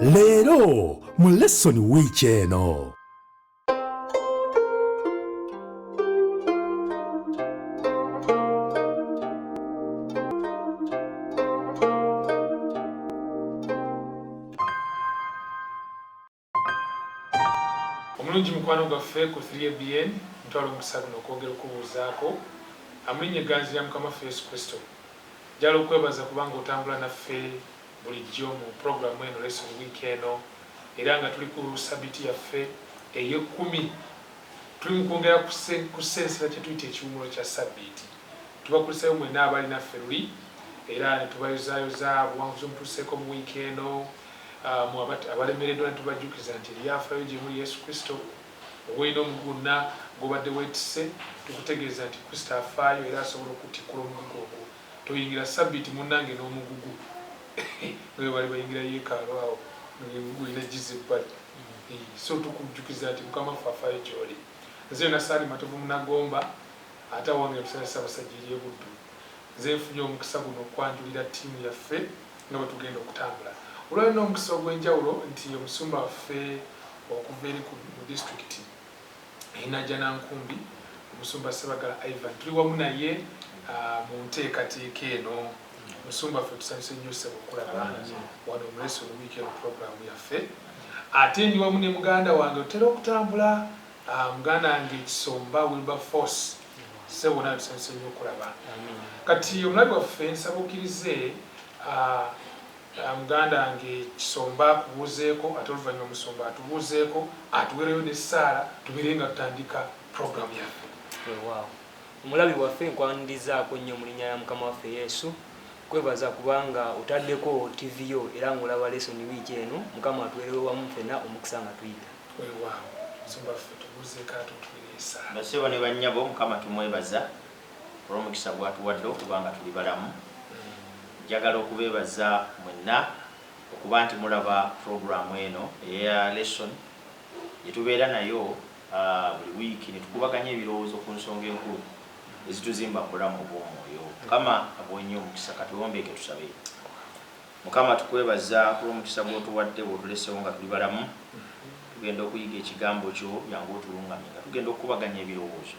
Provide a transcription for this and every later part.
Leero mu lesson wiiki eno. Omulungi mukwano gwaffe ku 3ABN, ntwala omukisa guno okwongera okubuuzaako amulinnya egganzi lya Mukama waffe Yesu Kristo. Njagala okwebaza kubanga otambula naffe bulijjo mu pulogulaamu eno Lesson Week eno, era nga tuli ku sabiti yaffe ey'ekkumi. Tuli mu kwongera kusensera kye tuyita ekiwummulo kya sabbiiti. Tubakulisayo mwenna abali naffe luli era ne tubayozaayoza obuwanguzi omutuuseeko mu wiiki eno. Mu abalemereddwa ne tubajjukiza nti eryafaayo gye muli Yesu Kristo. Oba olina omugugu na gw'obadde weetisse, tukutegeeza nti Kristo afaayo era asobola okukutikkula omugugu ogwo. Toyingira sabbiiti munnange n'omugugu nga bwe baali bayingira yeekaalu awo ng'emigugu olina giza ebbali. So tukujjukiza nti Mukama waffe afaayo gy'oli. Nze Yonasaani Matovu Munagomba ate awange Musana Ssaabasajja eri e Buddu. Nze nfunye omukisa guno okwanjulira ttiimu yaffe nga bwe tugenda okutambula. Olwaleero n'omukisa ogw'enjawulo nti omusumba waffe okuva eri ku mu disitulikiti ey'e Najjanankumbi, Omusumba Ssebagala Ivan tuli wamu naye mu nteekateeka eno. Musumba waffe tusanyuse nnyo ssebo okulaba wano mu Lesson Week eno pulogulaamu yaffe. Ate ndi wamu ne muganda wange otera okutambula muganda wange Kisomba Wilberforce, ssebo nawe tusanyuse nnyo okulaba. Kati omulabi waffe nsaba okkirize muganda wange Kisomba akubuuzeeko, ate oluvannyuma omusumba atubuuzeeko, atuweereyo n'essaala tubeere nga tutandika pulogulaamu yaffe. Weewaawo omulabi waffe, nkwanirizaako nnyo mu linnya lya Mukama waffe Yesu. Kwebaza kubanga otaddeko TV yo era ng'olaba lesson wiiki eno. Mukama atuweerewo wamu ffenna omukisa nga tuyiga. Weewaawo musumba waffe, tubuuzeeko ate otuweereyo essaala. Bassebo ne bannyabo, Mukama tumwebaza olw'omukisa gw'atuwadde okuba nga tuli balamu. Njagala okubeebaza mwenna okuba nti mulaba pulogulaamu eno eya lesson gye tubeera nayo buli wiiki ne tukubaganya ebirowoozo ku nsonga enkulu ezituzimba mu bulamu obw'omwoyo. Mukama abuwe nnyo omukisa. Katuwombeeke tusabe. Mukama tukwebaza ku lw'omukisa gw'otuwadde bw'otulesewo nga tuli balamu. Tugenda okuyiga ekigambo kyo, jangu otulungamye nga tugenda okukubaganya ebirowoozo.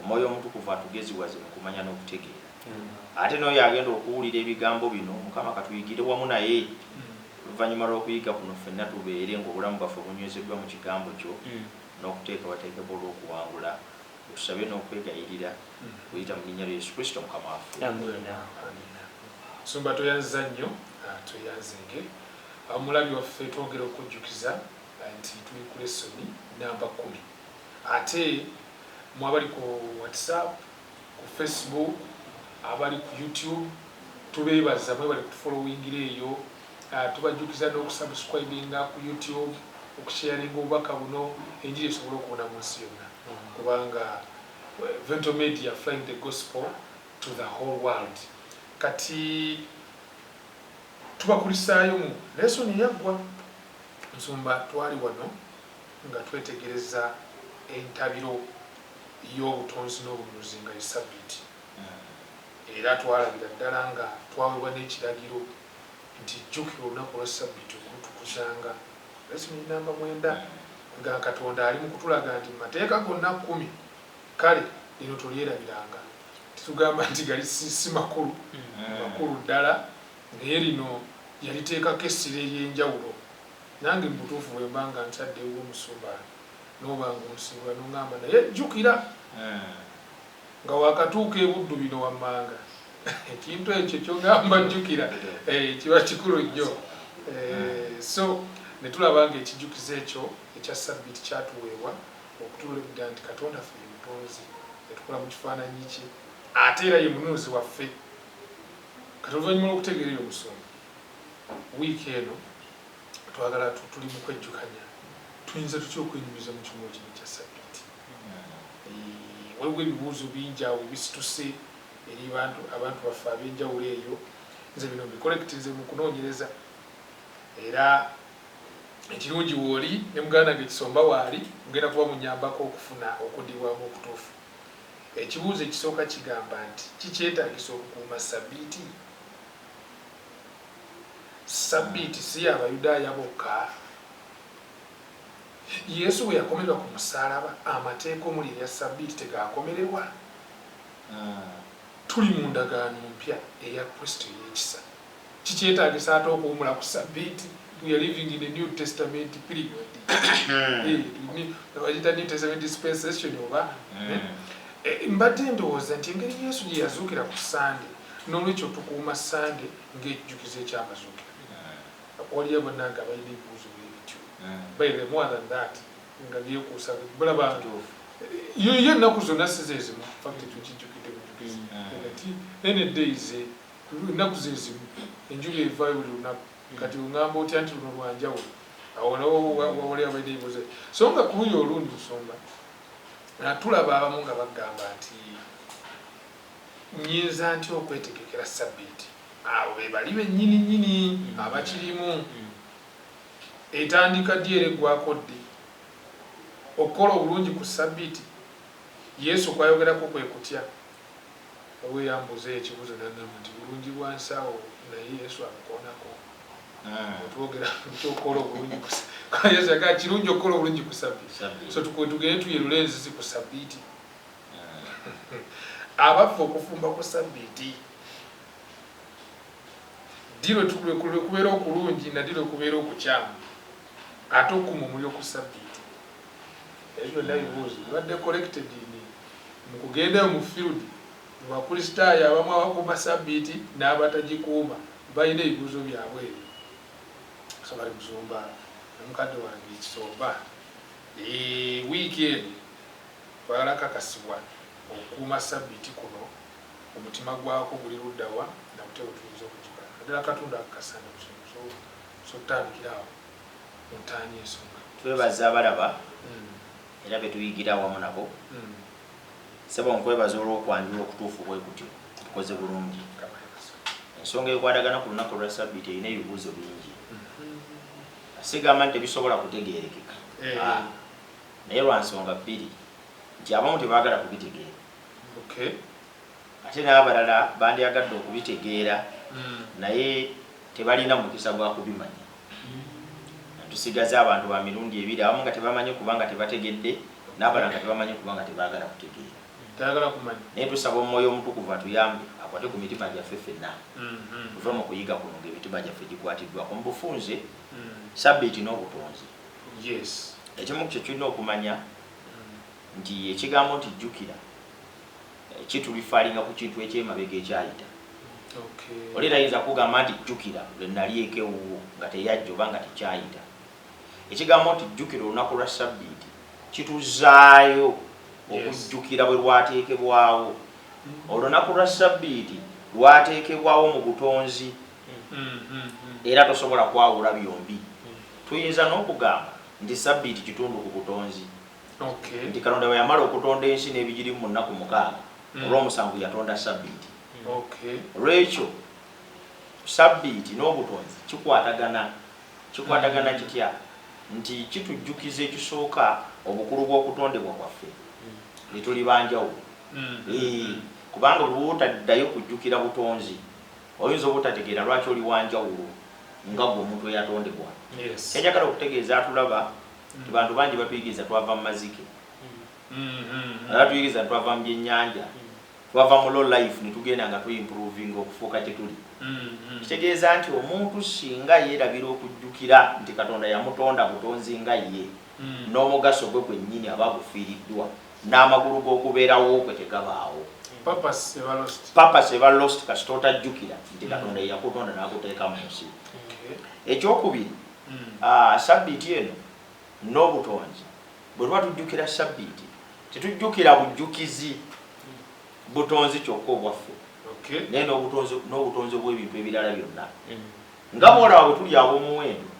Omwoyo Omutukuvu atugeziwaze mu kumanya n'okutegeera. Ate n'oyo agenda okuwulira ebigambo bino, Mukama katuyigire wamu naye. Oluvannyuma lw'okuyiga kuno ffenna tubeere ng'obulamu bwaffe bunywezeddwa mu kigambo kyo n'okuteekebwateekebwa olw'okuwangula. Bwe tusabye n'okwegayirira kuyita mu linnya lya Yesu Kristo Mukama waffe. Amiina. Amiina. Musumba toyanziza nnyo, tweyanzenge. Omulabi waffe twongera okujjukiza nti tuli ku lesoni namba 10. Ate mwe abali ku WhatsApp, ku Facebook, abali ku YouTube, tubeebaza mwebale kutufollowingira eyo. Tubajjukiza n'okusubscribinga ku YouTube, okusharinga obubaka buno, enjiri esobole okubuna mu nsi yonna, kubanga Vento Media flying the gospel to the whole world. Kati tubakulisaayo mu lesoni eyaggwa. Nsumba, twali wano nga twetegereza entabiro y'obutonzi n'obununuzi nga ye sabbiiti, era twalabira ddala nga twaweebwa n'ekiragiro nti jjukira olunaku olwa sabbiiti okulutukuzanga. Lesoni namba 9, nga Katonda ali mu kutulaga nti mu mateeka gonna 10, kale lino tolyerabiranga. Tetugamba nti gali si makulu, makulu ddala, naye lino yaliteekako essira ery'enjawulo. Nange mu butuufu bwe mba nga nkyadde ew'omusumba n'oba ng'onsiibula n'ongamba naye jjukira nga waakatuuka e Buddu bino wammanga, ekintu ekyo ky'ongamba jjukira kiba kikulu nnyo. So ne tulaba ng'ekijjukizo ekyo ekya sabbiiti kyatuweebwa okutulabira nti Katonda ffe ye mutonzi, yatukola mu kifaananyi kye ate era ye mununuzi waffe. Kati oluvannyuma lw'okutegeera ebyo musumba, wiiki eno twagala tuli mu kwejjukanya tuyinza tutya okwenyumiza mu kiwummulo kino ekya sabbiiti. Waliwo ebibuuzo bingi awo ebisituse eri abantu baffe ab'enjawulo eyo. Nze bino mbikolekitinze mu kunoonyereza, era ekirungi wooli ne muganda wange Kisomba waali, mugenda kuba munyambako okufuna okuddibwamu okutuufu. Ekibuuzo ekisooka kigamba nti kikyetaagisa okukuuma sabbiiti? Sabbiiti si y'Abayudaaya bokka? Yesu bwe yakomererwa ku musaalaba, amateeka omuli erya Sabbiiti tegaakomererwa? Tuli mu ndagaano mpya eya Kristo ey'ekisa. Kikyetaagisa ate okuwumula ku Sabbiiti? We are living in a New Testament period. Bagiyita New Testament dispensation oba? Mbadde ndowooza nti engeri Yesu gye yazuukira ku Ssande, n'olwekyo tukuuma Ssande ng'ekijjukizo eky'amazuukira. Waliyo bannange abalina ebibuuzo bwe bityo. By the more than that, nga byekuusa bulaba yo yo ennaku zonna si ze zimu. In fact, ekyo nkijjukidde bujjukizi nti any days ennaku ze zimu, enjuba evaayo buli lunaku. Kati ongamba otya nti luno lwa njawulo? Awo nawo wali abalina ebibuuzo. So nga ku luuyi olundi, musumba, tulaba abamu nga bagamba nti nnyinza ntya okwetegekera Sabbiiti? Abo be bali bennyini nnyini abakirimu. Etandika ddi era eggwaako ddi? Okukola obulungi ku Ssabbiiti Yesu kw'ayogerako kwe kutya? Waliwo eyambuuza ekibuuzo n'aŋŋamba nti bulungi bwa nsawo naye Yesu abukoonako. Bwe twogera ku ky'okukola obulungi ku Yesu yagamba kirungi okukola obulungi ku Ssabbiiti. So tugende tuyerule enzizi ku Ssabbiiti. Abaffe okufumba ku Ssabbiiti ddi lwe kubeera okulungi na ddi lwe kubeera okukyamu? Ate okukuma omuliro ku Ssabbiiti? Ebyo byonna bibuuzo bibadde collected in mu kugendayo mu field mu Bakristaayo abamu abakuuma Ssabbiiti n'abatagikuuma balina ebibuuzo byabwe ebyo. So bali musumba ne mukadde wange Kisomba, wiiki eno twagala kakasibwa okukuuma Ssabbiiti kuno omutima gwako guli ludda wa na butya bwe tuyinza okugikola naddala akatundu ako ka Ssande musumba. So so tutandikire awo otaanye ensonga. Twebaza abalaba era betuyigira awamu nabo. Ssebo nkwebaza olw'okwanjula okutuufu bwe kutyo. Tukoze bulungi. Ensonga ekwatagana ku lunaku olwa Ssabbiiti erina ebibuuzo bingi. Sigamba nti tebisobola kutegeerekeka. Ah, naye lwa nsonga bbiri nti abamu tebaagala kubitegeera. Ate n'abalala bandyagadde okubitegeera naye tebalina mukisa gwa kubimanya. Tusigaza abantu ba mirundi ebiri, abamu nga tebamanyi kubanga tebategedde, n'abalala nga tebamanyi kubanga tebaagala kutegeera. Tayagala kumanya. Naye tusaba Omwoyo Omutukuvu atuyambe akwate ku mitima gyaffe ffenna. Tuve mu kuyiga kuno ng'emitima gyaffe gikwatiddwako. Mu bufunze, Ssabbiiti n'obutonzi. Ekimu ku kye tulina okumanya nti ekigambo nti jjukira kitulifaalinga ku kintu eky'emabega ekyayita. Oli tayinza kugamba nti jjukira lwe nali eka ewuwo nga teyajja oba nga tekyayita. Ekigambo nti jjukira olunaku lwa Ssabbiiti kituzzaayo okujjukira bwe lwateekebwawo. Olunaku lwa Ssabbiiti lwateekebwawo mu butonzi era tosobola kwawula byombi. Tuyinza n'okugamba nti Ssabbiiti kitundu ku butonzi. Nti Katonda bwe yamala okutonda ensi n'ebigirimu mu nnaku 6, olw'omusanvu yatonda Ssabbiiti. Olw'ekyo Ssabbiiti n'obutonzi kikwatagana. Kikwatagana kitya? Nti kitujjukiza ekisooka obukulu bw'okutondebwa kwaffe, nti tuli ba njawulo. Kubanga buli lw'otaddayo kujjukira butonzi, oyinza obutategeera lwaki oli wa njawulo nga ggwe omuntu eyatondebwa. Kye njagala okutegeeza atulaba nti bantu bangi batuyigiriza twava mu mazike, batuyigiriza nti twava mu byennyanja, twava mu low life ne tugenda nga tuimprovinga okufuuka kye tuli. Kitegeeza nti omuntu singa yeerabira okujjukira nti Katonda yamutonda butonzi nga ye, n'omugaso gwe gwennyini aba agufiiriddwa, n'amagulu g'okubeerawo kwe tegabaawo. Purpose eba lost. Purpose eba lost kasita otajjukira nti Katonda ye yakutonda n'akuteeka mu nsi. Ekyokubiri, Ssabbiiti eno n'obutonzi, bwe tuba tujjukira Ssabbiiti, tetujjukira bujjukizi butonzi kyokka obwaffe, naye n'obutonzi obw'ebintu ebirala byonna. Nga bw'olaba bwe tuli ab'omuwendo,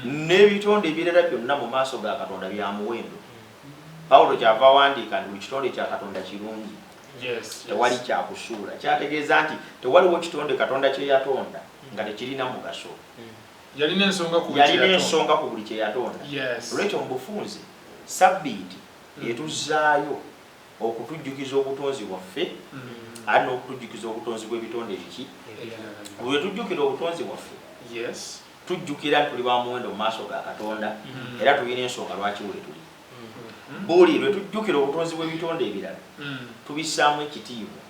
n'ebitonde ebirala byonna mu maaso ga Katonda bya muwendo. Pawulo kyava awandiika nti buli kitonde kya Katonda kirungi, tewali kya kusuula. Kyategeeza nti tewaliwo kitonde Katonda kye yatonda nga tekirina mugaso. Yalina ensonga ku buli Yalina ensonga ku buli kye yatonda. Olwekyo mu bufunze, Ssabbiiti etuzzaayo okutujjukiza obutonzi bwaffe ate n'okutujjukiza obutonzi bw'ebitonde biki. Bwe tujjukira obutonzi bwaffe, Tujjukira nti tuli ba muwendo mu maaso ga Katonda, era tulina ensonga lwaki we tuli. Buli lwe tujjukira obutonzi bw'ebitonde ebirala, tubissaamu ekitiibwa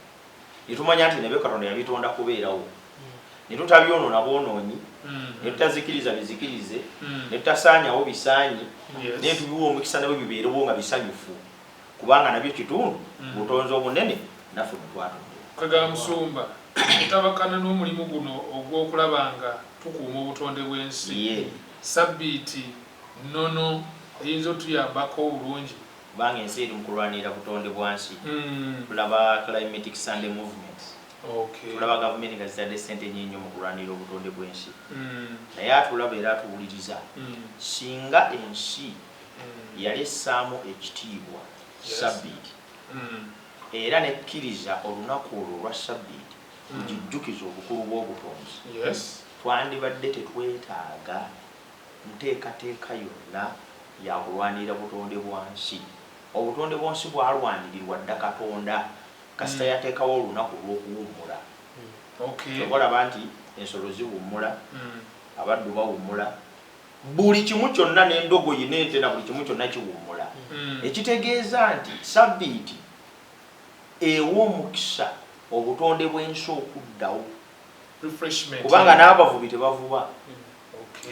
ne tumanya nti nabyo Katonda yabitonda kubeerawo, ne tutabyonoona bwonoonyi, ne tutazikiriza bizikirize, ne tutasaanyawo bisaanyi, naye tubiwa omukisa nabyo bibeerewo nga bisanyufu, kubanga nabyo kitundu butonzi obunene naffe mwe twatondebwa. Kagala Musumba, okutabakana n'omulimu guno ogw'okulaba nga tukuuma obutonde bw'ensi, Ssabbiiti nnono eyinza otuyambako obulungi. Kubanga ensi eri mu kulwanirira butonde bwa nsi. Tulaba Climatic Sunday Movement. Tulaba gavumenti nga zitadde ssente nnyingi nnyo mu kulwanirira obutonde bw'ensi. Naye atulaba era atuwuliriza. Singa ensi yali essaamu ekitiibwa Ssabbiiti, era n'ekkiriza olunaku olwo olwa Ssabbiiti lugijjukize obukulu bw'obutonzi, twandibadde tetwetaaga nteekateeka yonna ya kulwanirira butonde bwa nsi. Obutonde bw'nsi bwalwanirirwa dda Katonda kasita yateekawo olunaku olw'okuwummula. Kyova olaba nti ensolo ziwummula, abaddu bawummula, buli kimu kyonna n'endogoyi n'ente na buli kimu kyonna kiwummula. Ekitegeeza nti Ssabbiiti ewa omukisa obutonde bw'ensi okuddawo. Kubanga n'abavubi tebavuba,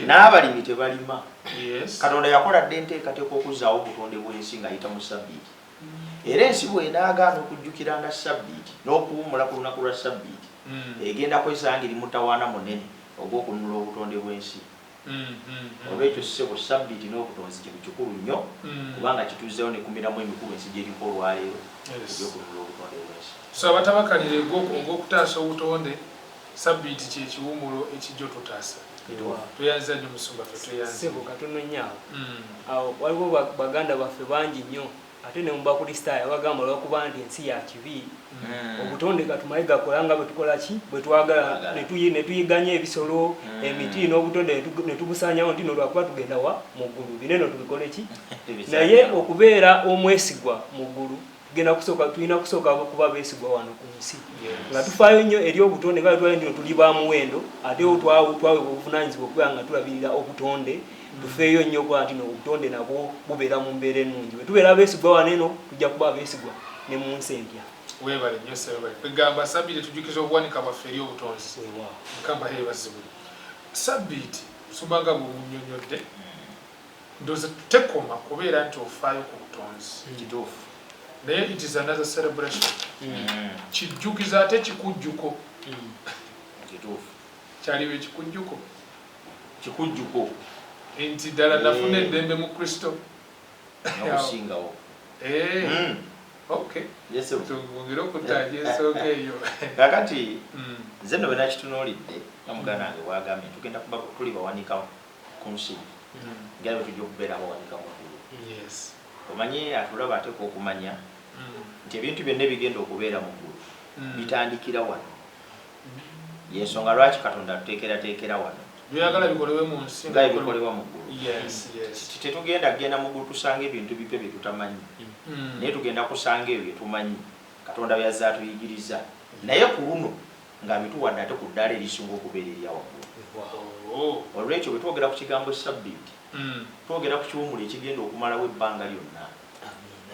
n'abalimi tebalima. Katonda yakola dda enteekateeka okuzzaawo obutonde bw'ensi ng'ayita mu Ssabbiiti. Era ensi bw'enaagaana okujjukiranga Ssabbiiti n'okuwummula ku lunaku lwa Ssabbiiti, egenda kwesanga eri mutawaana munene ogw'okununula obutonde bw'ensi. Olw'ekyo ssebo, Ssabbiiti n'obutonzi kintu kikulu nnyo kubanga kituzzayo ne ku miramwa emikulu ensi gy'eriko olwaleero egy'okununula obutonde bw'ensi. So abatabakalira ogw'okutaasa obutonde, Ssabbiiti kye kiwummulo ekijja otutaasa. Tweyanziza nnyo Musumba ffe tweyanziza. Ssebo katono nnyo awo. Awo waliwo baganda baffe bangi nnyo ate ne mu Bakristaayo abagamba olw'okuba nti ensi ya kibi, obutonde katumale gakola nga bwe tukola ki bwe twagala, ne tuyiganya ebisolo, emiti n'obutonde ne tubusaanyawo nti no lwakuba tugenda wa mu ggulu, bino eno tubikole ki? Naye okubeera omwesigwa mu ggulu tugenda kusooka, tulina kusooka kuba beesigwa wano ku nsi nga tufaayo nnyo eri obutonde nga twali nti tuli ba muwendo, ate twaweebwa obuvunaanyizibwa okubeera nga tulabirira obutonde. Tufeeyo nnyo okuba nti obutonde nabwo bubeera mu mbeera ennungi. Bwe tubeera abeesigwa wano eno, tujja kuba abeesigwa ne mu nsi empya. Weebale nnyo ssebo, weebale. Kwegamba Ssabbiiti etujjukiza obuwanika bwaffe eri obutonzi. Mukama yeebazibwe. Ssabbiiti, Musumba nga bw'omunnyonnyodde, ndowooza tekoma kubeera nti ofaayo ku butonzi. Kituufu. Naye it is another celebration. Kijjukizo ate kikujjuko. Kituufu. Kyaliba ekikujjuko. Kikujjuko. Nti ddala nafuna eddembe mu Kristo. N'okusingawo. Okay. Tungire okutaja ensonga eyo. Kakati nze nno bwe nakitunuulidde nga muganda wange bw'agambye tugenda kuba tuli bawanika ku nsi nga bwe tujja okubeera abawanika mu ggulu. Omanyi atulaba ateekwa okumanya nti ebintu byonna ebigenda okubeera mu ggulu bitandikira wano. Y'ensonga lwaki Katonda atuteekerateekera wano. By'oyagala bikolebwe mu nsi nga ebikolebwa mu ggulu. Tetugenda kugenda mu ggulu tusanga ebintu bipya bye tutamanyi, naye tugenda kusanga ebyo bye tumanyi Katonda by'azze atuyigiriza, naye ku luno ng'abituwadde ate ku ddaala erisinga okubeera erya waggulu. Olw'ekyo bwe twogera ku kigambo Ssabbiiti, twogera ku kiwummulo ekigenda okumalawo ebbanga lyonna.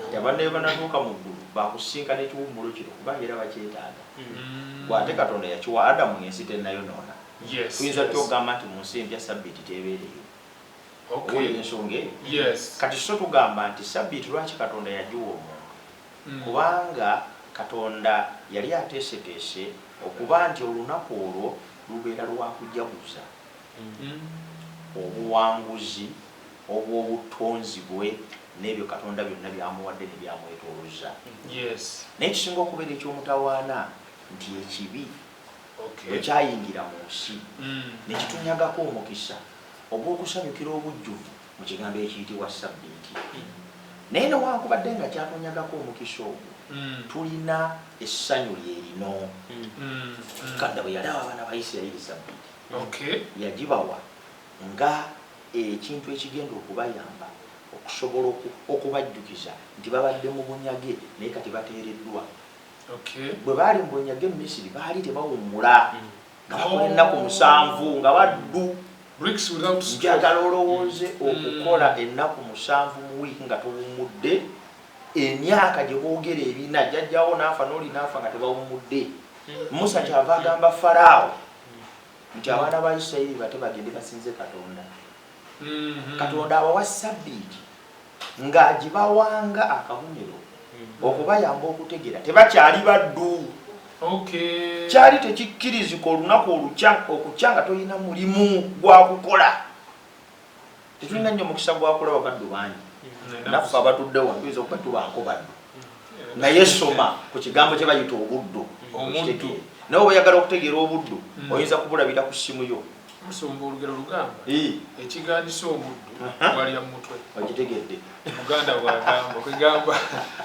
Nti abantu ne bwe banatuuka mu ggulu, baakusisinkana ekiwummulo kino kubanga era bakyetaaga. Ggwe ate Katonda yakiwa Adamu ng'ensi tennayonoona. Tuyinza tutya okugamba nti mu nsi empya Ssabbiiti teebeereyo? Owulira ensonga eyo? Kati sso tugamba nti Ssabbiiti lwaki Katonda yagiwa omuntu? Kubanga Katonda yali ateeseteese okuba nti olunaku olwo lubeera lwa kujaguza obuwanguzi obw'obuttonzi bwe n'ebyo Katonda byonna by'amuwadde ne by'amwetoolozza. Naye ekisinga okubeera eky'omutawaana nti ekibi bwe kyayingira mu nsi ne kitunyagako omukisa ogw'okusanyukira obujjuvu mu kigambo ekiyitibwa Ssabbiiti. Naye newankubadde nga kyatunyagako omukisa ogwo, tulina essanyu lye lino. Katonda bwe yali awa abaana ba Isirayiri Ssabbiiti, yagibawa nga ekintu ekigenda okubayamba okusobola okubajjukiza nti babadde mu bunyage naye kati bateereddwa. Bwe baali mu bunyage e Misiri baali tebawummula, nga bakola ennaku musanvu nga baddu. Njagala olowooze okukola ennaku 7 mu wiiki nga towummudde, emyaka gye boogera ebina, jjajjawo n'afa n'oli n'afa nga tebawummudde. Musa kyava agamba Faraawo nti abaana ba Isirayiri bate bagende basinze Katonda. Katonda abawa ssabbiiti ng'agibawanga akabonero okubayamba okutegeera tebakyali baddu. Kyali tekikkirizika olunaku olukya okukya nga tolina mulimu gwa kukola. Tetulina nnyo mukisa gwa kulaba baddu bangi. Naffe abatudde wano tuyinza okuba tubaako baddu, naye soma ku kigambo kye bayita obuddu. Omuddu. Naye oba oyagala okutegeera obuddu, oyinza kubulabira ku ssimu yo. Musumba, olugero lugamba ekigandisa omuddu walya mu mutwe. Okitegedde. Muganda bwagamba, kwegamba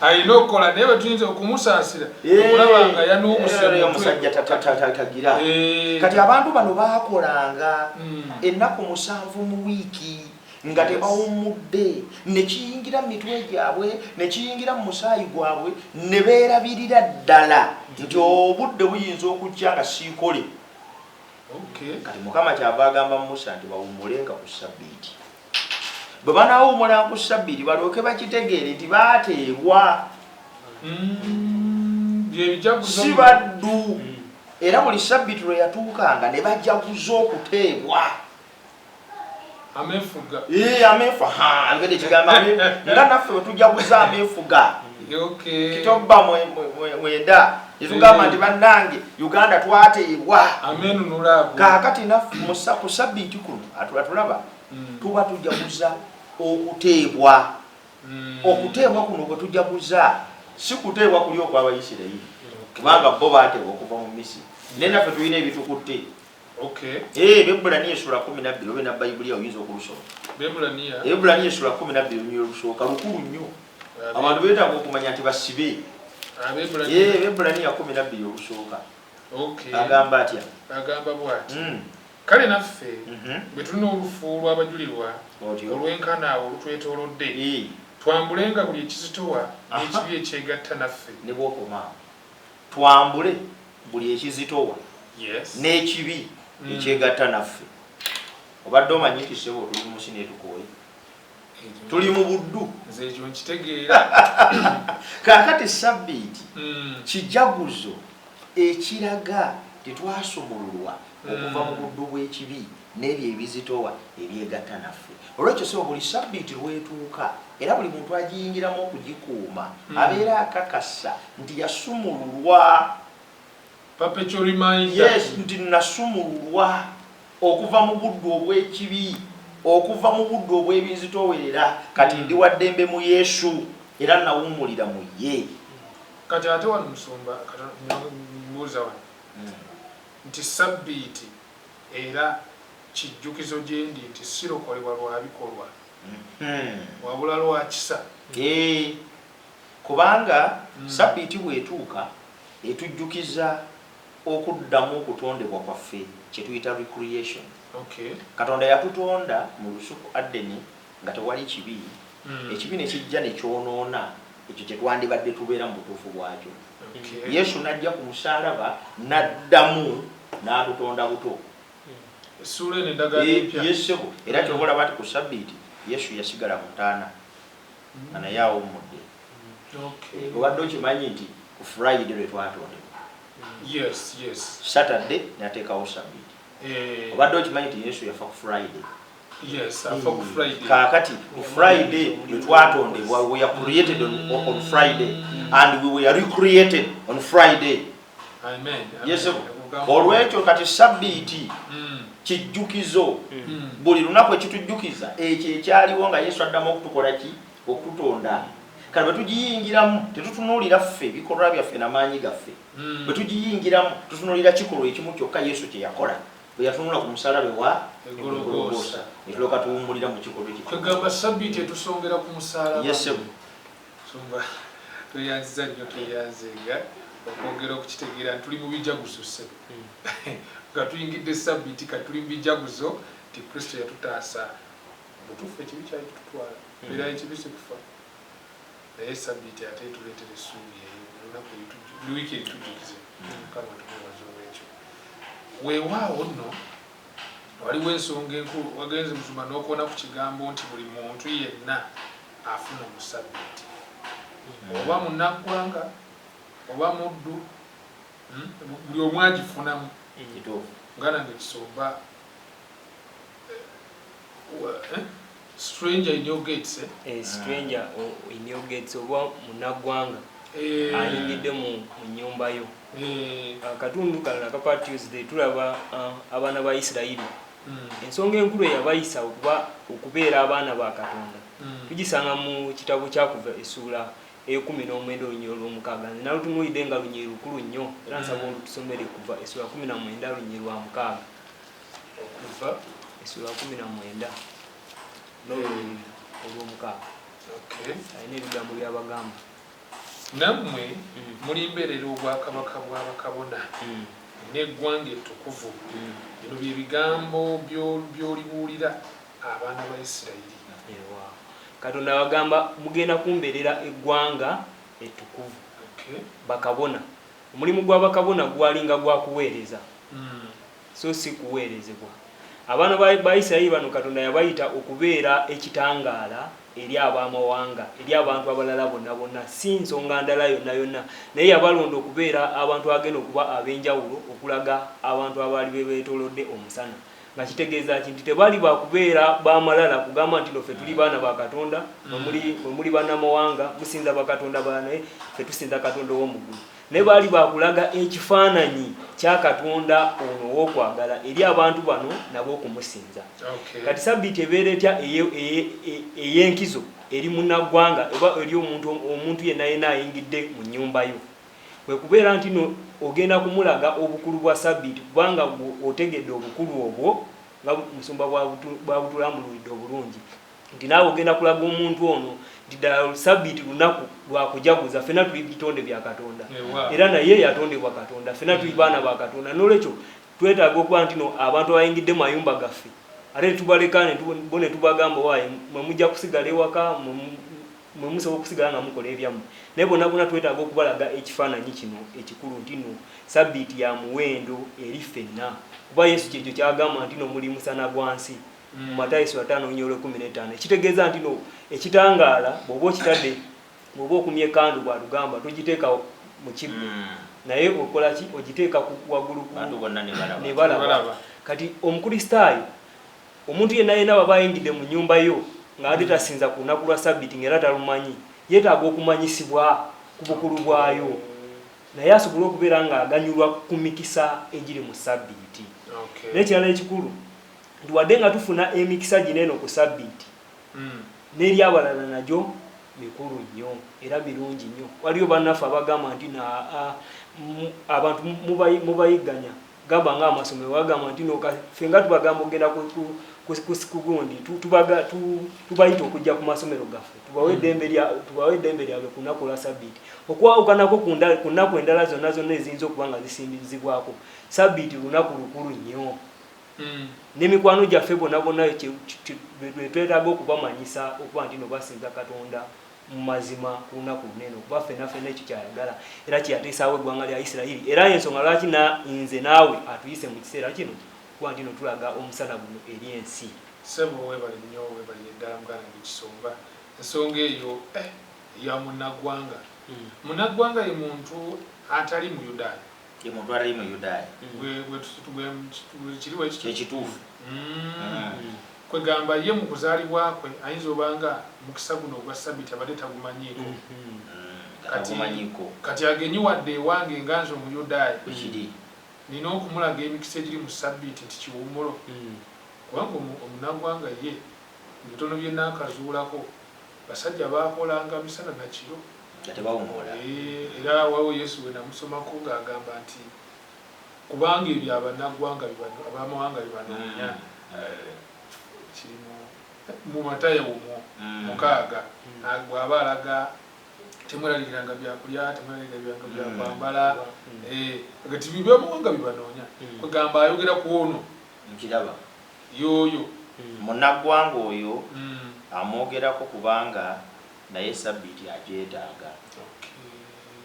alina okukola, naye bwe tuyinza okumusaasira okulaba nga yanuubuse mu mutwe. Omusajja tagira. Kati abantu bano baakolanga ennaku 7 mu wiiki nga tebawummudde, ne kiyingira mu mitwe gyabwe, ne kiyingira mu musaayi gwabwe, ne beerabirira ddala nti obudde buyinza okujja nga siikole. Kati Mukama kyava agamba Musa nti bawummulenga ku Sabbiiti. Bwe banaawummulanga ku Sabbiiti, balyoke bakitegeere nti baateebwa, Byebijaguzo. Si baddu. Era buli Sabbiiti lwe yatuukanga ne bajaguza okuteebwa. Ameefuga. Ee, ameefuga. Ha, ayogedde ekigambo nga naffe bwe tujaguza ameefuga. Kitobba 9 netugamba nti bannange, Uganda twateebwa. Amenunula ago. Kaakati naffe ku Sabbiiti kuno atulaba tuba tujaguza okuteebwa. Okuteebwa kuno kwe tujaguza si kuteebwa kuli okw'Abayisirayiri, kubanga bo baateebwa okuva mu Misiri, naye naffe tulina ebitukutte. Bebulaniya esula 12, obe na Bayibuli oyinza okulusoma. Bebulaniya. Ebulaniya esula 12 olunyiriri olusooka lukulu nnyo. Abantu beetaaga okumanya nti basibe. Abebulaniya. Bebulaniya 12 olusooka. Agamba atya? Agamba bw'ati: Kale naffe bwe tulina olufu lw'abajulirwa Otyo. olwenkana awo olutwetoolodde, twambulenga buli ekizitowa n'ekibi ekyegatta naffe. Ne bw'okomaawo, twambule buli ekizitowa n'ekibi ekyegatta naffe. Obadde omanyi nti ssebo tuli mu nsi netukooye, tuli mu buddu? Nze ekyo nkitegeera. Kaakati Sabbiiti kijaguzo ekiraga tetwasumululwa okuva mu buddu bw'ekibi n'ebyo ebizitowa ebyegatta naffe. Olwekyo sebo, buli Sabbiiti lwetuuka era buli muntu agiyingiramu okugikuuma abeera akakasa nti yasumululwa. Perpetual reminder. Yes, nti nasumululwa okuva mu buddu obw'ekibi, okuva mu buddu obw'ebinzitowerera. Kati ndi wa ddembe mu Yesu era nawummulira mu ye. Kati ate wano musumba, mbuuza wano nti Sabbiiti era kijjukizo gye ndi nti sirokolebwa lwa bikolwa, wabula lwa kisa. Kubanga Sabbiiti bw'etuuka etujjukiza okuddamu okutondebwa kwaffe, kye tuyita recreation. Katonda yatutonda mu lusuku Adeni nga tewali kibi. Ekibi ne kijja ne kyonoona ekyo kye twandibadde tubeera mu butuufu bwakyo. Yesu n'ajja ku musaalaba n'addamu n'atutonda buto. Essuula eno endagaano empya. Yes ssebo, era kyova olaba nti ku Sabbiiti Yesu yasigala mu ntaana nga naye awummudde. Obadde okimanyi nti ku Friday lwe twatondebwa? Yes. Saturday nateekawo Sabbiiti. Obadde okimanyi nti Yesu yafa ku Friday? Yes, afa ku Friday. Kaakati ku Friday lwe twatondebwa. We were created on Friday and we were recreated on Friday. Amen. Yes. Amen. Olwekyo kati Sabbiiti kijjukizo buli lunaku ekitujjukiza ekyo ekyaliwo nga Yesu addamu okutukola ki? Okututonda. Kale bwe tugiyingiramu tetutunuulira ffe bikolwa byaffe namaanyi gaffe. Bwe tugiyingiramu tutunuulira kikolwa ekimu kyokka Yesu kye yakola bwe yatunula ku musalaba ewa Egologoosa. Gologoosa, ne tulyoka tuwummulira mu kikolwa ekyo. Kwegamba Sabbiiti etusongera ku musalaba. Yes ssebo. Sumba, tweyanziza nnyo, tweyanzenga okwongera okukitegeera nti tuli mu bijaguzo ssebo. Nga tuyingidde Sabbiiti, kati tuli mu bijaguzo nti Kristo yatutaasa. Butuufu ekibi kyali kitutwala, mbeera y'ekibi si kufa, naye Sabbiiti ate etuleetera essuubi eyo olunaku, buli wiiki eritujjukize. Mukama tumwebaza olwekyo. Weewaawo nno. Waliwo ensonga enkulu wagenze musumba n'okoona ku kigambo nti buli muntu yenna afuna mu sabbiiti, oba munnaggwanga oba muddu, buli omu agifunamu. Nga nange Kisomba, stranger in your gates, eh? Stranger in your gates, oba munnaggwanga ayingidde mu nnyumba yo. Akatundu kano nakapa Tuesday tulaba abaana ba Isirayiri. Ensonga enkulu eyabayisa okubeera abaana ba Katonda tugisanga mu kitabo kya Kuva essuula 19 olunyiriri olw'omukaaga. Nze nalutunuulidde nga lunyiriri lukulu nnyo, era nsaba olutusomere. Kuva essuula 19 olunyiriri lwa 6. Okuva essuula 19 n'olunyiriri olw'omukaaga. Alina ebigambo by'abagamba. Nammwe mulimbeerera obwakabaka bwa bakabona n'eggwanga ettukuvu. Bino bye bigambo by'olibuulira abaana ba Isirayiri. Ewa. Katonda abagamba, mugenda kumbeerera eggwanga ettukuvu, bakabona. Omulimu gw'abakabona gwalinga gwa kuweereza, so si kuweerezebwa. Abaana ba Isirayiri bano Katonda yabayita okubeera ekitangaala eri ab'amawanga, eri abantu abalala bonna bonna, si nsonga ndala yonna yonna, naye yabalonda okubeera abantu agenda okuba ab'enjawulo, okulaga abantu abaali bebeetoolodde omusana. Nga kitegeeza ki? Nti tebaali bakubeera bamalala kugamba nti no, ffe tuli baana ba Katonda, mwe muli bannamawanga, musinza bakatonda balala, naye ffe tusinza Katonda ow'omu ggulu. Naye baali bakulaga ekifaananyi kya Katonda ono ow'okwagala eri abantu bano nabo okumusinza. Kati sabbiiti ebeera etya ey'enkizo eri munnaggwanga oba eri omuntu yenna yenna ayingidde mu nnyumba yo? Kwe kubeera nti no ogenda kumulaga obukulu bwa sabbiiti, kubanga gwe otegedde obukulu obwo nga musumba bwabutulambululidde obulungi, nti naawe ogenda kulaga omuntu ono nti ddala sabbiiti lunaku lwakujaguza. Ffenna tuli bitonde bya Katonda, era naye yatondebwa Katonda, ffenna tuli baana ba Katonda. Nolwekyo twetaaga okuba nti no abantu abayingidde mu mayumba gaffe ate tetubaleka bo ne tubagamba, waaye mwe mujja kusigala ewaka, mwe musobola okusigala nga mukola ebyammwe. Naye bonna bonna twetaaga okubalaga ekifaananyi kino ekikulu nti no sabbiiti ya muwendo eri ffenna, kuba Yesu kyekyo kyagamba nti no muli musana gwa nsi mu Matayo sura 5:15, ekitegeeza nti no ekitangaala bw'oba okitadde, bw'oba okumya ekandu, bw'atugamba togiteeka mu kibbo, naye okola ki? Ogiteeka waggulu ne balaba. Kati Omukristaayo, omuntu yenna yenna baba ayingidde mu nnyumba yo ng'ate tasinza ku lunaku lwa sabbiiti, ng'era talumanyi, yeetaaga okumanyisibwa ku bukulu bwayo, naye asobole okubeera ng'aganyulwa ku mikisa egiri mu sabbiiti. N'ekirala ekikulu nti wadde nga tufuna emikisa gino eno ku sabbiiti, n'eri abalala nagyo mikulu nnyo era mirungi nnyo. Waliyo bannaffe abagamba nti abantu mubayigganya, gamba nga amasomero bagamba nti ffe nga tubagamba okugenda kugundi, tubayita okujja ku masomero gaffe, tubawe eddembe lyabwe ku lunaku olwa sabbiiti, okwawukanako ku nnaku endala zonna zonna eziyinza okuba nga zisimbizibwako. Sabbiiti lunaku lukulu nnyo, n'emikwano gyaffe bonna bonna twetaaga okubamanyisa okuba nti no basinza Katonda mu mazima ku lunaku lunene, okuba ffenna ffenna ekyo kyayagala era kyeyateesaawo eggwanga lya Isirayiri. Era ensonga lwaki nze naawe atuyise mu kiseera kino kuba nti no tulaga omusana guno eri ensi. Sebo, webale nnyo, webalire ddala muganda wange Kisomba. Ensonga eyo ya munnaggwanga. Munnaggwanga ye muntu atali Muyudaaya. Ye muntu atali Muyudaaya. Kiri bwe kityo? Kyekituufu. Kwegamba ye mu kuzaalibwa kwe ayinza obanga mukisa guno ogwa sabbiiti abadde tagumanyiiko. Tagumanyiiko. Kati agenyiwadde ewange nga nze Omuyudaaya, bwekiri, nina okumulaga emikisa egiri mu sabbiiti nti kiwummulo, kubanga omunaggwanga ye mu bitono bye naakazuulako, basajja baakolanga misana na kiro nga tebawummula. Era waliwo Yesu bwe namusomako ng'agamba nti kubanga ebyo abannaggwanga abamawanga byebanoonya. Kiri mu Matayo omwo 6, bw'aba alaga temweraliikiranga byakulya, temweraliikiranga byakwambala, kati byamawanga byebanoonya. Kwegamba ayogera ku ono Nkiraba. Yooyo. Munnaggwanga oyo amwogerako kubanga naye sabbiiti agyetaaga.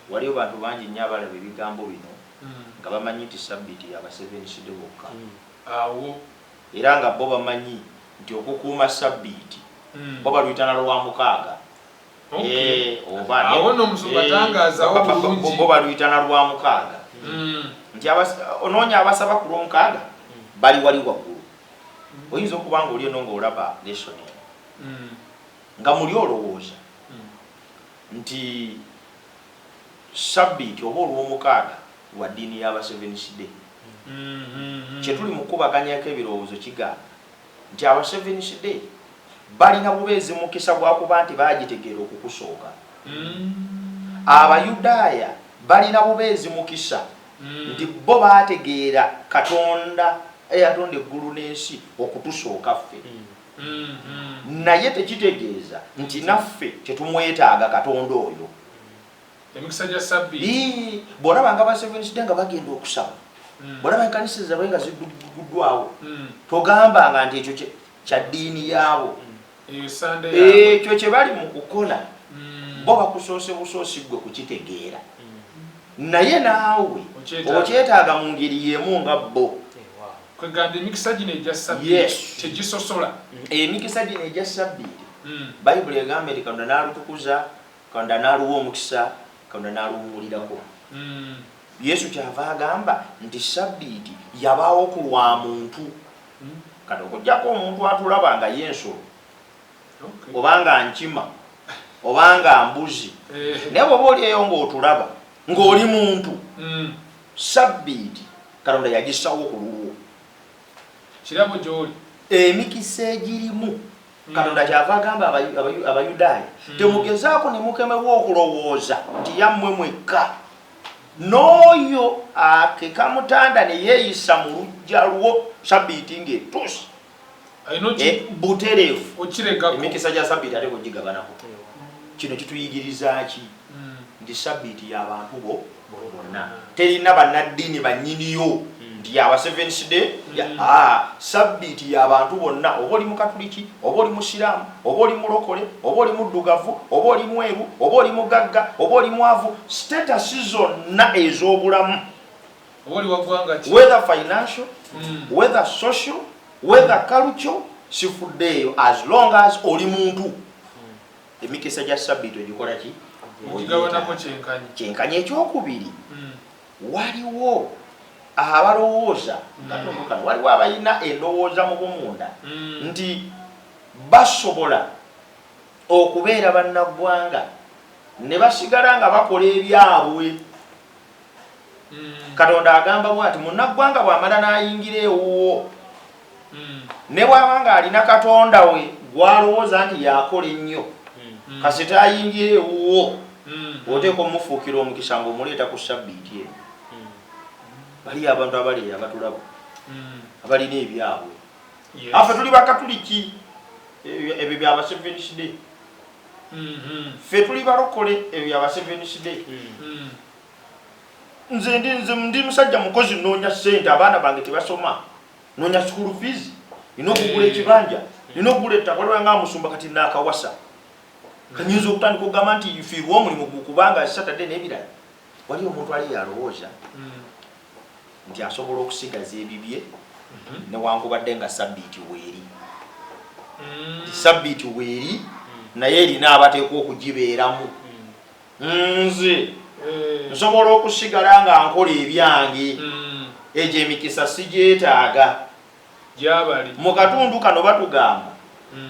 Waliyo bantu bangi nnyo abalaba ebigambo bino nga bamanyi nti sabbiiti ya ba Seventh Day bokka. Awo. Era nga bo bamanyi nti okukuuma Sabbiiti bo baluyita na Lwamukaaga. Oba Awo nno omusumba tangaazawo bulungi. Bo baluyita na Lwamukaaga. Nti onoonya abasaba ku Lwomukaaga bali wali waggulu. Oyinza okuba nga oli eno ng'olaba lesson eno nga muli olowooza nti Sabbiiti oba Olwomukaaga lwa ddiini y'aba Seventh Day. Kye tuli mu kukubaganyako ebirowoozo kigamba nti aba Seventh Day balina bubeezi mukisa gwa kuba nti baagitegeera okukusooka. Abayudaaya balina bubeezi mukisa nti bo baategeera Katonda eyatonda eggulu n'ensi okutusooka ffe. Naye tekitegeeza nti naffe tetumwetaaga Katonda oyo. Emikisa gya Sabbiiti. Ii, Bw'olaba nga ba Seventh Day nga bagenda okusaba, bw'olaba ekkanisa zaabwe nga zidduguddwawo, togambanga nti ekyo kya ddiini yaabo. Eyo Sande yaabwe. Ekyo kye bali mu kukola, bo bakusoose busoosi ggwe kukitegeera. Naye naawe Okyetaaga. okyetaaga mu ngeri y'emu nga bo. Kwegamba emikisa gino egya Sabbiiti tegisosola. Emikisa gino egya Sabbiiti, Bayibuli egamba nti Katonda n'alutukuza, Katonda n'aluwa omukisa, Katonda n'aluwummulirako. Yesu kyava agamba nti Sabbiiti yabaawo ku lwa muntu. Kati okuggyako omuntu atulaba nga ye nsolo, oba nga nkima, oba nga mbuzi, naye bw'oba oli eyo ng'otulaba ng'oli muntu, Sabbiiti Katonda yagissawo ku lulwo. Kirabo gy'oli. Emikisa egirimu. Katonda kyava agamba Abayudaaya, temugezaako ne mukemebwa okulowooza nti yammwe mwekka. N'oyo akeka mutanda ne yeeyisa mu luggya lwo Sabbiiti ng'etuuse. Butereevu. Emikisa gya Sabbiiti ate kugigabanako. Kino kituyigiriza ki? Nti Sabbiiti y'abantu bo bonna. Terina bannaddiini bannyiniyo nti ya ba Seventh Day. Sabbiiti y'abantu bonna, oba oli Mukatuliki, oba oli Musiraamu, oba oli mulokole, oba oli muddugavu, oba oli mweru, oba oli mugagga, oba oli mwavu, status zonna ez'obulamu. Oba oli wa ggwanga ki? Whether financial, whether social, whether cultural, sifuddeeyo as long as oli muntu. Emikisa gya Sabbiiti ogikola ki? Ogigabanako kyenkanyi. Kyenkanyi. Ekyokubiri, waliwo abalowooza katundu kano, waliwo abalina endowooza mu bumunda nti basobola okubeera bannaggwanga ne basigala nga bakola ebyabwe. Katonda agamba bw'ati, munnaggwanga bw'amala n'ayingira ewuwo, ne bw'aba ng'alina katonda we gw'alowooza nti y'akola ennyo, kasita ayingira ewuwo, oteekwa omufuukira omukisa ng'omuleeta ku Sabbiiti eno. Baliyo abantu abali eyo abatulaba abalina ebyabwe. Affe tuli Bakatuliki, ebyo bya ba Seventh Day. Ffe tuli balokole, ebyo bya ba Seventh Day. Nze ndi nze ndi musajja mukozi, nnoonya ssente, abaana bange tebasoma, nnoonya school fees, nina okugula ekibanja, nina okugula ettaka. Waliwo nga musumba kati naakawasa, kanyinza okutandika okugamba nti fiirwa omulimu kubanga Saturday n'ebirala. Waliyo omuntu ali yalowooza nti asobola okusigaza ebibye newankubadde nga Sabbiiti weeri. Nti Sabbiiti weeri, naye erina abateekwa okugibeeramu. Nze nsobola okusigala nga nkola ebyange, egyo emikisa sigyetaaga. Mu katundu kano batugamba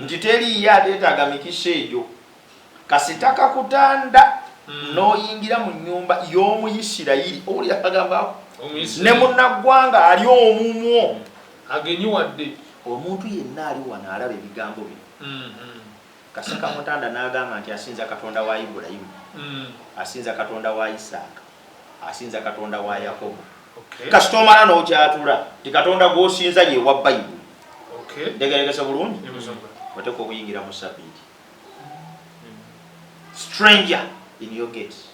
nti teriiyo ateetaaga mikisa egyo. Kasita kakutanda n'oyingira mu nnyumba y'Omuyisirayiri, owulira akagamba ako, ne munnaggwanga ali omumwo agenyiwadde. Omuntu yenna ali wano alaba ebigambo bino, kasita kamutanda n'agamba nti asinza Katonda wa Ibulayimu, asinza Katonda wa Isaaka, asinza Katonda wa Yakobo, kasita omala n'okyatula nti Katonda gw'osinza ye wa Bayibuli, ntegerekese bulungi, oteekwa okuyingira mu Sabbiiti. Stranger in your gates.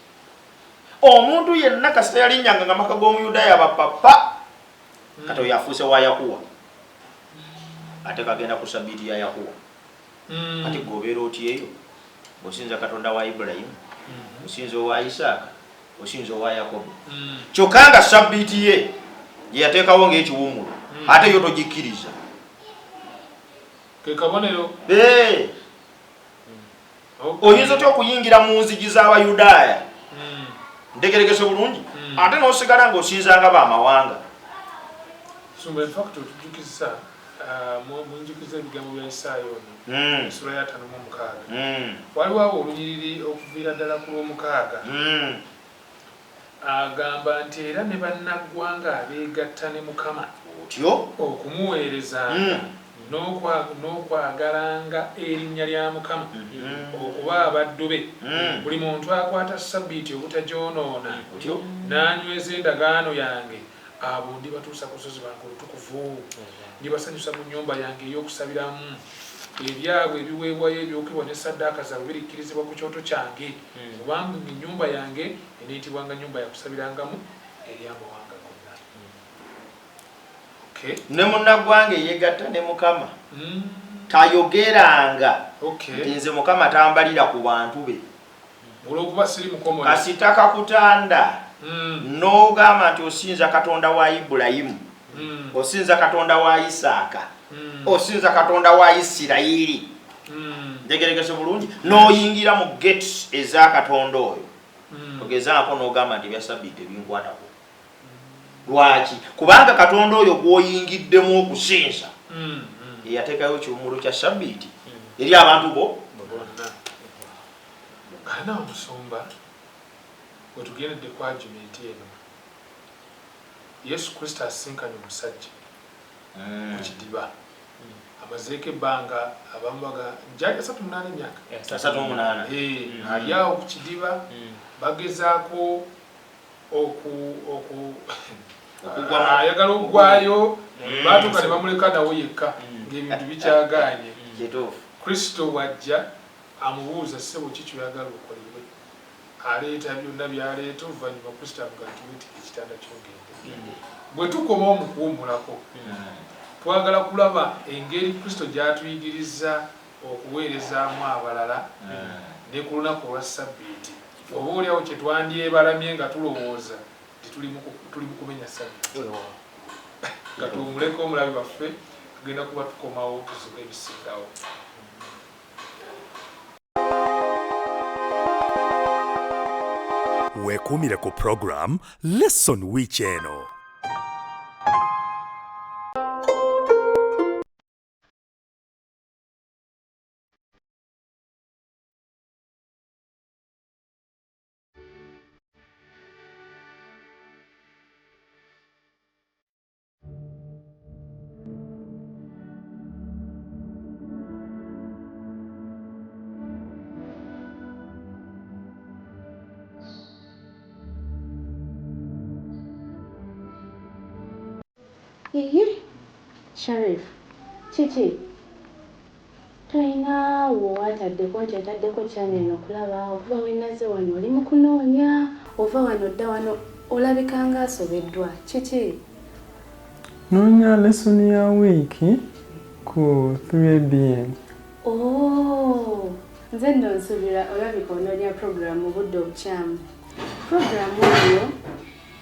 Omuntu yenna kasita yalinnyanga nga maka g'Omuyudaaya bapapa, kati oyo afuuse wa Yakuwa, ate kagenda ku Sabbiiti ya Yakuwa. Kati gwe obeera otya eyo? Osinza Katonda wa Ibulayimu, osinza owa Isaaka, osinza owa Yakobo, kyokka nga Sabbiiti ye gye yateekawo ng'ekiwummulo, ate yo togikkiriza. Ke kabonero. Oyinza otya okuyingira mu nzigi z'Abayudaaya? Ntegerekese bulungi. Ate n'osigala ng'osinzanga b'amawanga. Sumba, in fact otujjukiza, munjukiza ebigambo bya Isaaya ono, essula ya 56. Waliwo awo olunyiriri okuviira ddala ku lw'omukaaga. Agamba nti era ne bannaggwanga abeegatta ne Mukama otyo okumuweerezanga n'okwagalanga erinnya lya Mukama, okuba abaddu be, buli muntu akwata Sabbiiti obutagyonoona n'anyweza endagaano yange, abo ndibatuusa ku lusozi lwange olutukuvu, ndibasanyusa mu nnyumba yange ey'okusabiramu. Ebyabwe ebiweebwayo ebyokebwa ne ssaddaaka zaabwe birikkirizibwa ku kyoto kyange, kubanga ennyumba yange eneeyitibwanga nnyumba ya kusabirangamu eri amawanga gonna. Ne munnaggwanga eyeegatta ne Mukama tayogeranga nti nze Mukama tambalira ku bantu be. Olw'okuba siri mukomole. Kasita kakutanda n'ogamba nti osinza Katonda wa Ibulayimu, osinza Katonda wa Isaaka, osinza Katonda wa Isirayiri, ntegerekese bulungi, n'oyingira mu gates eza Katonda oyo, ogezaako n'ogamba nti ebya Sabbiiti ebinkwatako. Lwaki? Kubanga Katonda oyo gw'oyingiddemu okusinza eyateekayo ekiwummulo kya Sabbiiti eri abantu bo bonna. Kana omusumba, wetugendedde ku argument eno, Yesu Kristo asisinkanye omusajja ku kidiba, amazeeko ebbanga, abamu baga gyali 38 emyaka. 38. Ali awo ku kidiba, bagezaako ayagala okugwayo, batuuka ne bamuleka nawo yekka ng'ebintu bikyagaanye. Kristo bw'ajja amubuuza, ssebo ki kyoyagala okolebwe? Aleeta byonna byaleeta. Oluvannyuma Kristo amugamba nti weetika ekitanda ky'ogende. Bwe tukomawo mu kuwummulako, twagala kulaba engeri Kristo gy'atuyigiriza okuweerezaamu abalala ne ku lunaku olwa Sabbiiti. Oba oliawo kye twandyebalamye nga tulowooza nti tuli mu kumenya Sabbiiti. Nga tuwummuleko omulabi waffe, tugenda kuba tukomawo tuzuule ebisingawo. Weekuumire ku program Lesson Week eno. Iye, Sharif, kiki? Tolina w'otaddeko nti otaddeko channel okulaba okuva we nazze wano oli mu kunoonya, ova wano dda wano olabika nga asobeddwa. Kiki? Noonya lesson ya wiiki ku 3ABN. Oh, nze nno nsuubira olabika onoonya program mu budde obukyamu. Program eyo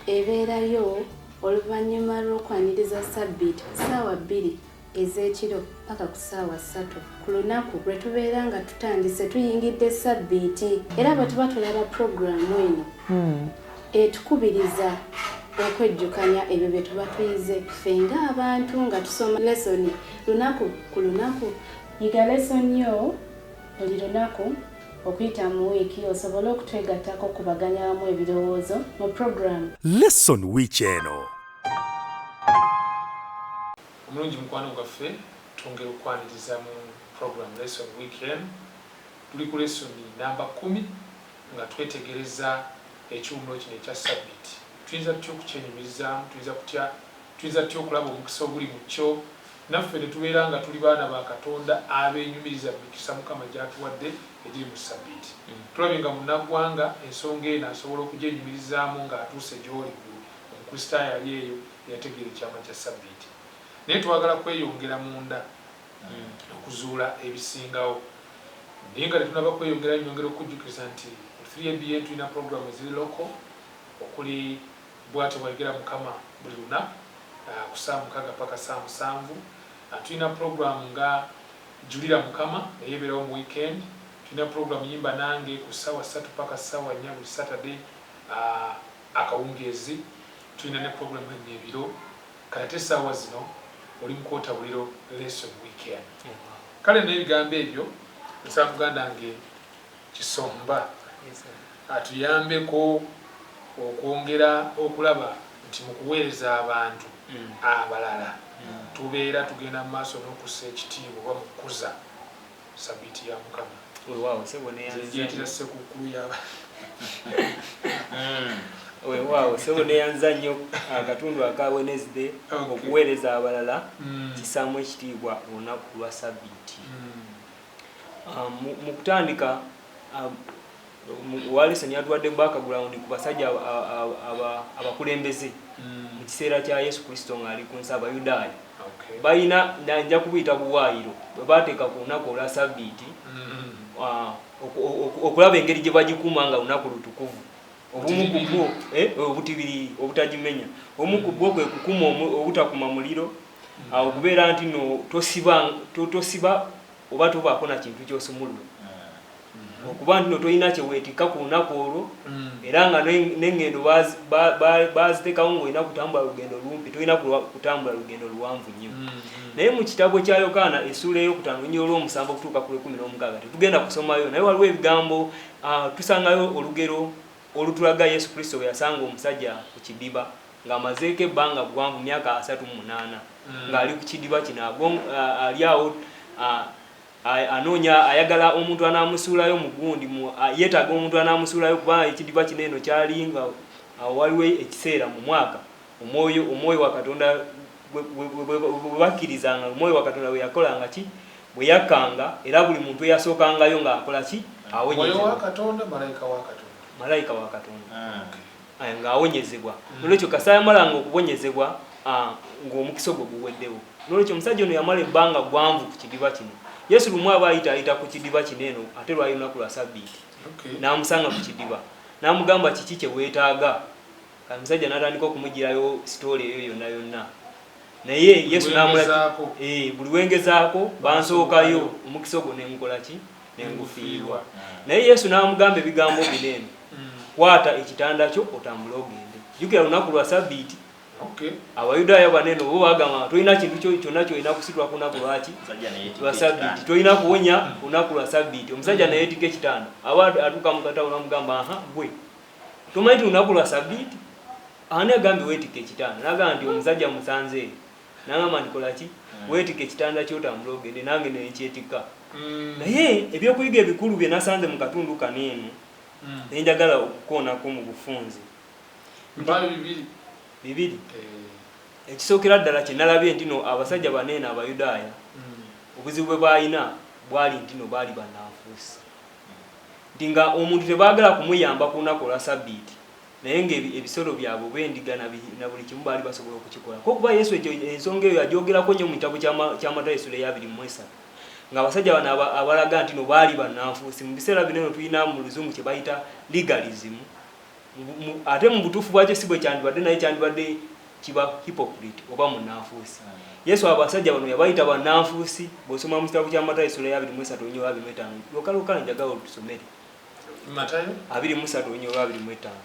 ebeerayo oluvannyuma lw'okwaniriza Ssabbiiti ku ssaawa 2 ez'ekiro paka ku ssaawa 3 ku lunaku lwe tubeera nga tutandise tuyingidde Ssabbiiti. Era bwe tuba tulaba pulogulaamu eno, etukubiriza okwejjukanya ebyo bye tuba tuyize ffe ng'abantu nga tusoma lesoni lunaku ku lunaku. Yiga lesoni yo buli lunaku okuyita mu wiiki osobole okutwegattako okukubaganya wamu ebirowoozo mu pulogulaamu. Lesson wiiki eno. Omulungi mukwano gwaffe, twongera okukwaniriza mu program Lesson Week eno. Tuli ku lesson namba 10 nga twetegereza ekiwummulo kino ekya Ssabbiiti. Tuyinza tutya okukyenyumirizaamu? Tuyinza kutya, tuyinza tutya okulaba omukisa oguli mu kyo, naffe ne tubeera nga tuli baana ba Katonda abeenyumiriza mu mikisa Mukama gy'atuwadde egiri mu Ssabbiiti? Tulabye nga munnaggwanga ensonga eno asobola okugyenyumirizaamu ng'atuuse gy'oli ggwe Omukristaayo ali eyo eyategeera ekyama kya Ssabbiiti. Naye twagala kweyongera munda okuzuula ebisingawo. Naye nga tetunaba kweyongerayo, nyongera okukujjukiza nti ku 3ABN tulina pulogulaamu eziri local okuli Bw'atyo Bw'ayogera Mukama buli lunaku ku ssaawa 6 paka ssaawa 7. Tulina pulogulaamu nga Julira Mukama naye ebeerawo mu weekend. Tulina program Yimba Nange ku ssaawa 3 paka ssaawa 4 buli Saturday akawungeezi. Tulina ne program eno ebiro. Kati ate essaawa zino oli mu kwota buliro lesson weekend. Kale n'ebigambo ebyo nsaba muganda wange Kisomba atuyambeko okwongera okulaba nti mu kuweereza abantu abalala tubeera tugenda mu maaso n'okussa ekitiibwa oba mu kukuza Ssabbiiti ya Mukama. Weewaawo ssebo Nze neyanziza ngiyitira nnyo. Ssekukkulu y'aba Weewaawo ssebo neyanziza nnyo akatundu aka Wednesday okuweereza abalala kissaamu ekitiibwa olunaku lwa Ssabbiiti. Mu kutandika owa lesson yatuwadde background ku basajja abakulembeze mu kiseera kya Yesu Kristo ng'ali ku nsi, Abayudaaya. Balina, nja kubuyita buwaayiro bwe baateeka ku lunaku olwa Ssabbiiti, okulaba engeri gye bagikuuma nga lunaku lutukuvu. Obumu ku bwo, obutibiriri obutagimenya. Obumu ku bwo kwe kukuma obutakuma muliro, okubeera nti no tosiba oba tobaako na kintu ky'osumulula. Okuba nti no tolina kye weetikka ku lunaku olwo, era nga n'eŋŋendo baaziteekawo ng'olina kutambula lugendo lumpi, tolina kutambula lugendo luwanvu nnyo. Naye mu kitabo kya Yokaana essuula ey'okutaano olunyiriri olw'omusanvu okutuuka ku lw'ekkumi n'omukaaga tetugenda kusomayo, naye waliwo ebigambo, tusangayo olugero olutulaga Yesu Kristo bwe yasanga omusajja ku kidiba ng'amazeeko ebbanga ggwanvu, myaka 38, ng'ali ku kidiba kino, ali awo, anoonya, ayagala omuntu anaamusuulayo mu gundi, yeetaaga omuntu anaamusuulayo, kubanga ekidiba kino eno kyali nga waliwo ekiseera mu mwaka omwoyo wa Katonda bwe bakkirizanga, omwoyo wa Katonda bwe yakolanga ki, bwe yakkanga, era buli muntu eyasookangayo ng'akola ki, awonyezebwa. Mwoyo wa Katonda, malayika wa Katonda. Malayika wa Katonda. Ng'awonyezebwa. Nolwekyo kasita yamalanga okuwonyezebwa, ng'omukisa ogwo guweddewo. Nolwekyo omusajja ono yamala ebbanga ggwanvu ku kidiba kino. Yesu lumu aba ayitaayita ku kidiba kino eno, ate lwali lunaku lwa Ssabbiiti, n'amusanga ku kidiba, n'amugamba kiki kye weetaaga. Kati omusajja n'atandika okumuggyirayo sitooli eyo yonna yonna. Naye Yesu n'amulagira, buli we ngezaako bansookayo, omukisa ogwo ne ngukola ki? Ne ngufiirwa. Naye Yesu n'amugamba ebigambo bino eno, kwata ekitanda kyo otambule ogende. Jjukira lunaku lwa Ssabbiiti. Abayudaaya bano eno bo bagamba tolina kintu kyonna ky'olina kusitula ku lunaku lwaki? Lwa Ssabbiiti. Tolina kuwonya ku lunaku lwa Ssabbiiti. Omusajja ne yeetikka ekitanda. Aba atuuka mu katawuni n'amugamba, aha, ggwe tomanyi nti lunaku lwa Ssabbiiti? Ani agambye weetikka ekitanda? N'agamba nti omusajja musanze eyo. N'agamba nti kola ki? Weetikke ekitanda kyo otambule ogende, nange ne nkyetikka. Naye ebyokuyiga ebikulu bye nasanze mu katundu kano eno, ne njagala okukoonako mu bufunze. Mpaayo bibiri. Bibiri. Ekisookera ddala kye nalabye nti no abasajja bano eno Abayudaaya, obuzibu bwe baalina bwali nti no baali bannanfuusi. Nti nga omuntu tebaagala kumuyamba ku lunaku olwa Ssabbiiti, naye nga ebisolo byabwe oba endiga na buli kimu baali basobola okukikola. Ko kuba Yesu ekyo ensonga eyo yagyogerako nnyo mu kitabo kya Matayo essula ey'abiri mu esatu, nga abasajja bano abalaga nti no baali bannanfuusi. Mu biseera bino eno tulina mu Luzungu kye bayita legalism, ate mu butuufu bwakyo si bwe kyandibadde, naye kyandibadde kiba hypocrite oba munnanfuusi. Yesu abasajja bano yabayita bannanfuusi. Bw'osoma mu kitabo kya Matayo essula ey'abiri mu esatu olunyiriri olw'abiri mu etaano, lwokka lwokka njagala olutusomere. Matayo? 23 olunyiriri olw'abiri mu etaano.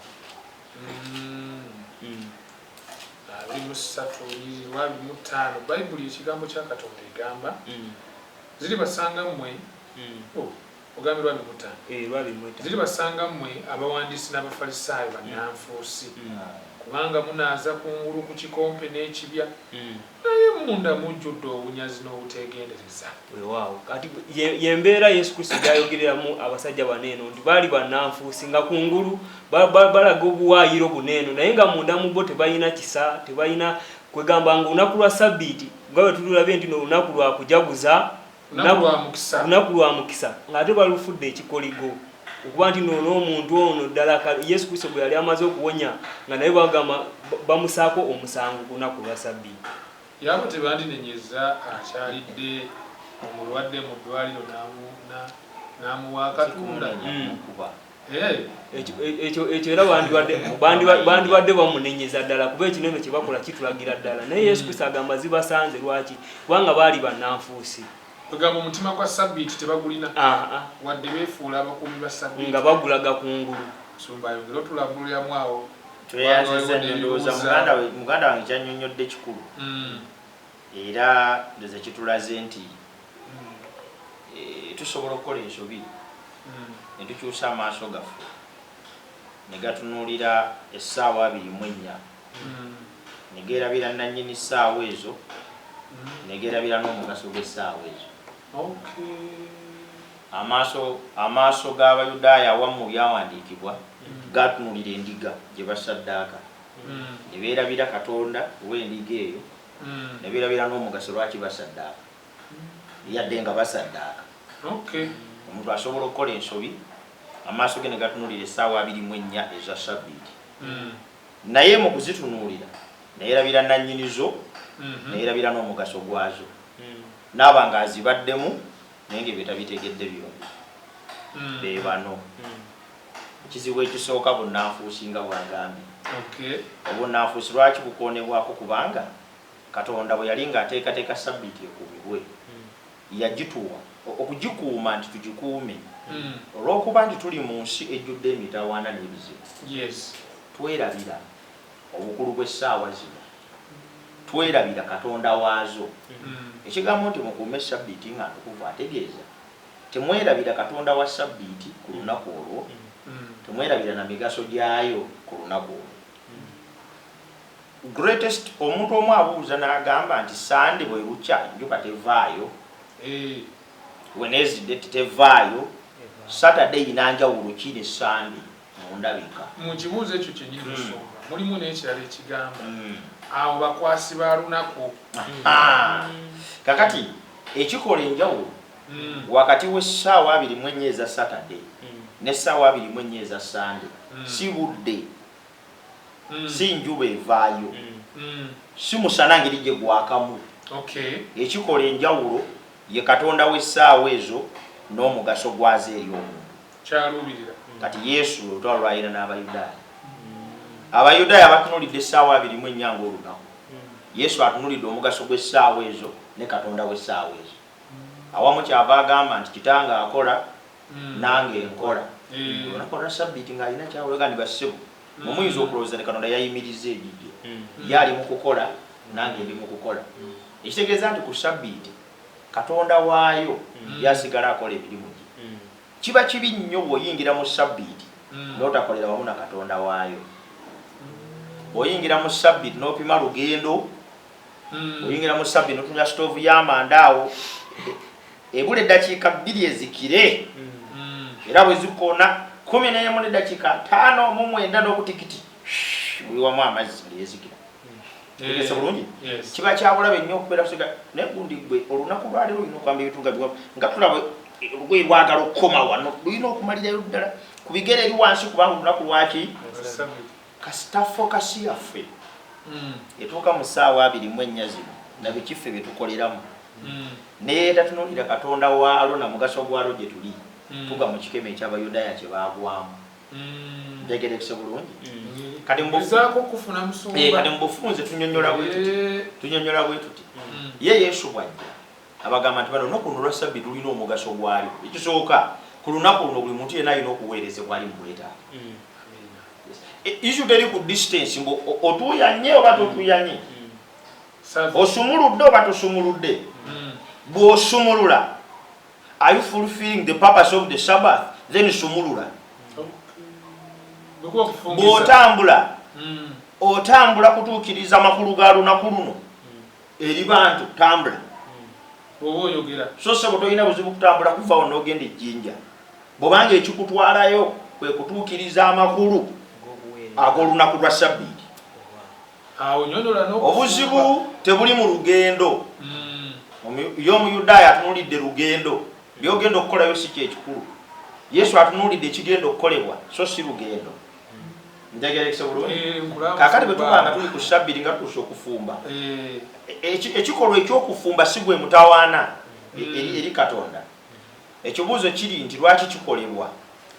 23 olunyiriri lw'abiri mu ttaano, Bayibuli ekigambo kya Katonda egamba, ziribasanga mmwe, oh, ogambye lw'abiri mu ttaano? Eh, lw'abiri mu ttaano. Ziribasanga mmwe abawandiisi n'Abafalisaayo bannanfuusi, kubanga munaaza kungulu ku kikompe n'ekibya, naye munda mujjudde obunyazi n'obuteegendereza. Weewaawo, kati y'embeera Yesu Kristo gy'ayogereramu abasajja bano eno nti baali bannanfuusi, nga kungulu balaga obuwaayiro buno eno, naye nga munda mu bo tebalina kisa, tebalina kwegamba nga olunaku lwa Ssabbiiti nga bwe tululabye nti olunaku lwa kujaguza, lunaku lwa mukisa, ng'ate balufudde ekikoligo okuba nti n'omuntu ono ddala Yesu Kristo gwe yali amaze okuwonya, nga naye bagamba bamusaako omusango ku lunaku lwa Ssabbiiti. Yaba tebandinenyezza akyalidde omulwadde mu ddwaliro n'amuwa akatunda. Ekyo era bandibadde bamunenyeza ddala, kuba ekinene kye bakola kitulagira ddala. Naye Yesu Kristo agamba zibasanze. Lwaki? Kubanga baali bannanfuusi. Kwegamba omutima gwa sabbiiti tebagulina, wadde beefuula abakuumi ba sabbiiti. Nga bagulaga kungulu. Musumba ayongere otulambuliramu awo. Tweyanziza nnyo, ndowooza muganda wange kyannyonnyodde kikulu. Era ndowooza kitulaze nti tusobola okukola ensobi ne tukyusa amaaso gaffe ne gatunuulira essaawa 24 ne geerabira nnannyini ssaawa ezo, ne geerabira n'omugaso gw'essaawa ezo. Amaaso g'Abayudaaya awamu mu byawandiikibwa gatunuulira endiga gye basaddaaka, ne beerabira Katonda w'endiga eyo, ne beerabira n'omugaso lwaki basaddaaka, yadde nga basaddaaka. Omuntu asobola okukola ensobi amaaso ge ne gatunuulira essaawa 24 eza sabbiiti, naye mu kuzitunuulira neyerabira nannyinizo, neyerabira n'omugaso gwazo, naaba ng'azibaddemu naye ng'ebyo tabitegedde byombi. Be bano ekizibu ekisooka, bunnanfuusi nga bw'agambye. Obunnanfuusi lwaki bukoonebwako? Kubanga Katonda bwe yali ng'ateekateeka sabbiiti ekuumibwe, yagituwa okugikuuma nti tugikuume. Olw'okuba nti tuli mu nsi ejjudde emitawaana n'ebizibu, twerabira obukulu bw'essaawa zino, twerabira Katonda waazo. Ekigambo nti mukuume sabbiiti nga ntukuvu, ategeeza temwerabira Katonda wa sabbiiti ku lunaku olwo, temwerabira na migaso gyayo ku lunaku olwo. Greatest omuntu omu abuuza n'agamba nti Sande bwe lukya enjuba tevaayo, Wednesday tevaayo, Saturday ina njawulo ki ne Sande mu ndabika? Mu kibuuzo ekyo kyennyini, musumba, mulimu n'ekirala ekigamba abo bakwasi ba lunaku. Kakati ekikola enjawulo wakati w'essaawa 24 eza Saturday n'essaawa 24 eza Sande si budde, si njuba evaayo, si musana ngeri gye gwakamu. Ekikola enjawulo ye Katonda w'essaawa ezo n'omugaso gwazo eri omuntu. Kyaluubirira. Kati Yesu olutalo lwalina n'Abayudaaya. Abayudaaya batunulidde essaawa 24 ng'olunaku. Yesu atunulidde omugaso gw'essaawa ezo ne Katonda w'essaawa ezo awamu. Kyava agamba nti kitange akola, nange nkola. Olunaku olwa sabbiiti ng'alina kyawulaga ndi bassebo mumuyinza okulowooza ne Katonda yayimiriza egigye, ye ali mu kukola, nange ndi mu kukola. Ekitegeeza nti ku sabbiiti Katonda waayo yasigala akola emirimu gye. Kiba kibi nnyo bw'oyingira mu sabbiiti n'otakolera wamu na Katonda waayo. Bw'oyingira mu sabbiiti n'opima lugendo, oyingira mu sabbiiti n'otunya sitoovu y'amanda awo ebula eddakiika 2 ezikire, era bwe zikoona 11:59 n'obutikiti buyiwamu amazzi ng'ezikira. Tegese bulungi. Kiba kyabulabe nnyo okubeera kusiga naye gundi gwe olunaku lwaleero olina okwamba ebintu nga biwamu, nga tulaba olugoye lwagala okukoma wano, lulina okumalirayo ddala ku bigere eri wansi, kubanga olunaku lwaki? Kasita focus yaffe etuuka mu ssaawa 24 zino nabikiffe bye tukoleramu, naye tatunuulira Katonda waalwo na mugaso gwalwo gye tuli, tugwa mu kikemo eky'Abayudaaya kye baagwamu. Ntegerekese bulungi? Kati Gezaako kufuna, musumba. Kati mu bufunze tunyonyola bwe tuti, tunyonyola bwe tuti. Ye Yesu bw'ajja abagamba nti bano olunaku luno lwa sabbiiti lulina omugaso gwalyo. Ekisooka, ku lunaku luno buli muntu yenna alina okuweerezebwa ali mu bwetaavu. Issue teri ku distance mbu otuuyanye oba totuuyanye, osumuludde oba tosumuludde. Bw'osumulula, are you fulfilling the purpose of the Sabbath? Then sumulula. Bwe kuba kufungiza. Bw'otambula, otambula kutuukiriza makulu ga lunaku luno eri bantu, tambula. Bw'oba oyogera. So sebo tolina buzibu kutambula kuva wano n'ogenda ejjinja, bw'obanga ekikutwalayo kwe kutuukiriza amakulu ag'olunaku lwa sabbiiti. Awo nyonyola n'okufumba. Obuzibu tebuli mu lugendo. Ye Omuyudaaya atunuulidde lugendo, byogenda okukolayo si kyekikulu. Yesu atunuulidde ekigenda okukolebwa, so si lugendo. Ntegerekese bulungi? Nkulaba. Kaakati bwe tuba nga tuli ku sabbiri nga tutuuse okufumba, ekikolwa ekyokufumba si gwe mutawaana eri Katonda. Ekibuuzo kiri nti lwaki kikolebwa?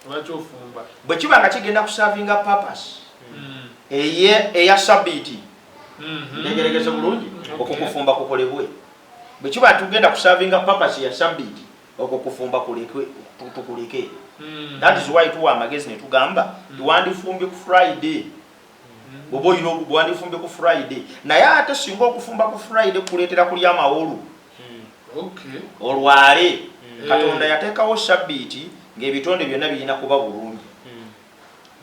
Lwaki ofumba? Bwe kiba nga kigenda kuservinga purpose eya sabbiiti, ntegerekese bulungi? Okukufumba kukolebwe. Bwe kiba tugenda kuservinga purpose ya sabbiiti, okwo kufumba tukuleke. That is why tuwa amagezi ne tugamba tiwandifumbye ku Friday, bwoba olina wandifumbye ku Friday. Naye ate singa okufumba ku Friday kuleetera kulya amawolu, olwale. Katonda yateekawo sabbiiti ng'ebitonde byonna birina kuba bulungi,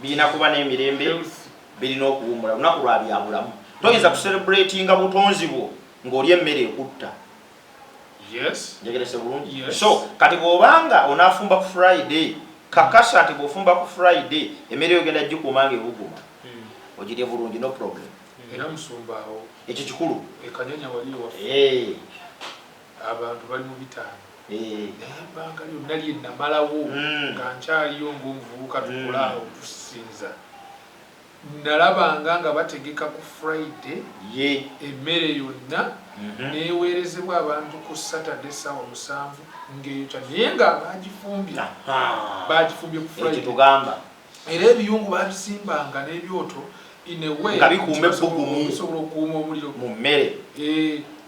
birina kuba n'emirembe, birina okuwummula. Lunaku lwa byabulamu. Toyinza kucelebratinga butonzi bwo ng'olya emmere ekutta. Njegerese bulungi? So kati bw'obanga onaafumba ku Friday, kakasa nti bw'ofumba ku Friday emmere yo ogenda gikuuma nga ebuguma, ogirye bulungi, no problem. Era musumba awo Ekyo kikulu. Ekanyanya wali ewaffe abantu bali mu 500, naye ebbanga lyonna lye namalawo nga nkyaliyo ng'omuvubuka, tukolaawo, tusinza, nalabanga nga bategeka ku Friday emmere yonna neweerezebwa abantu ku Saturday 7:00 ng'eyokya, naye nga bagifumbye bagifumbye ku Friday. Tugamba Era ebiyungu babisimbanga n'ebyoto in a way nga bikuuma ebbugumu bisobola okukuuma omuliro mu mmere.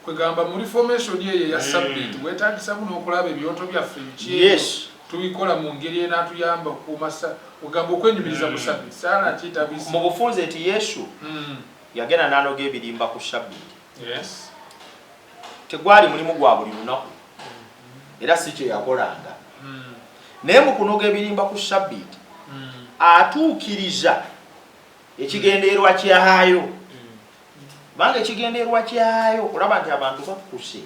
Kwegamba mu reformation eyo eya sabbiiti weetagisamu n'okulaba ebyoto byaffe biki, tubikola mu ngeri enaatuyamba okukuuma, kwegamba okwenyumiriza ku sabbiiti saala kyetabisa. Mu bufunze nti Yesu yagenda n'anoga ebirimba ku sabbiiti. Tegwali mulimu gwa buli lunaku, era si kye yakolanga, naye mu kunoga ebirimba ku sabbiiti atuukiriza ekigendererwa kyayo, kubanga ekigendererwa kyayo okulaba nti abantu bakkuse.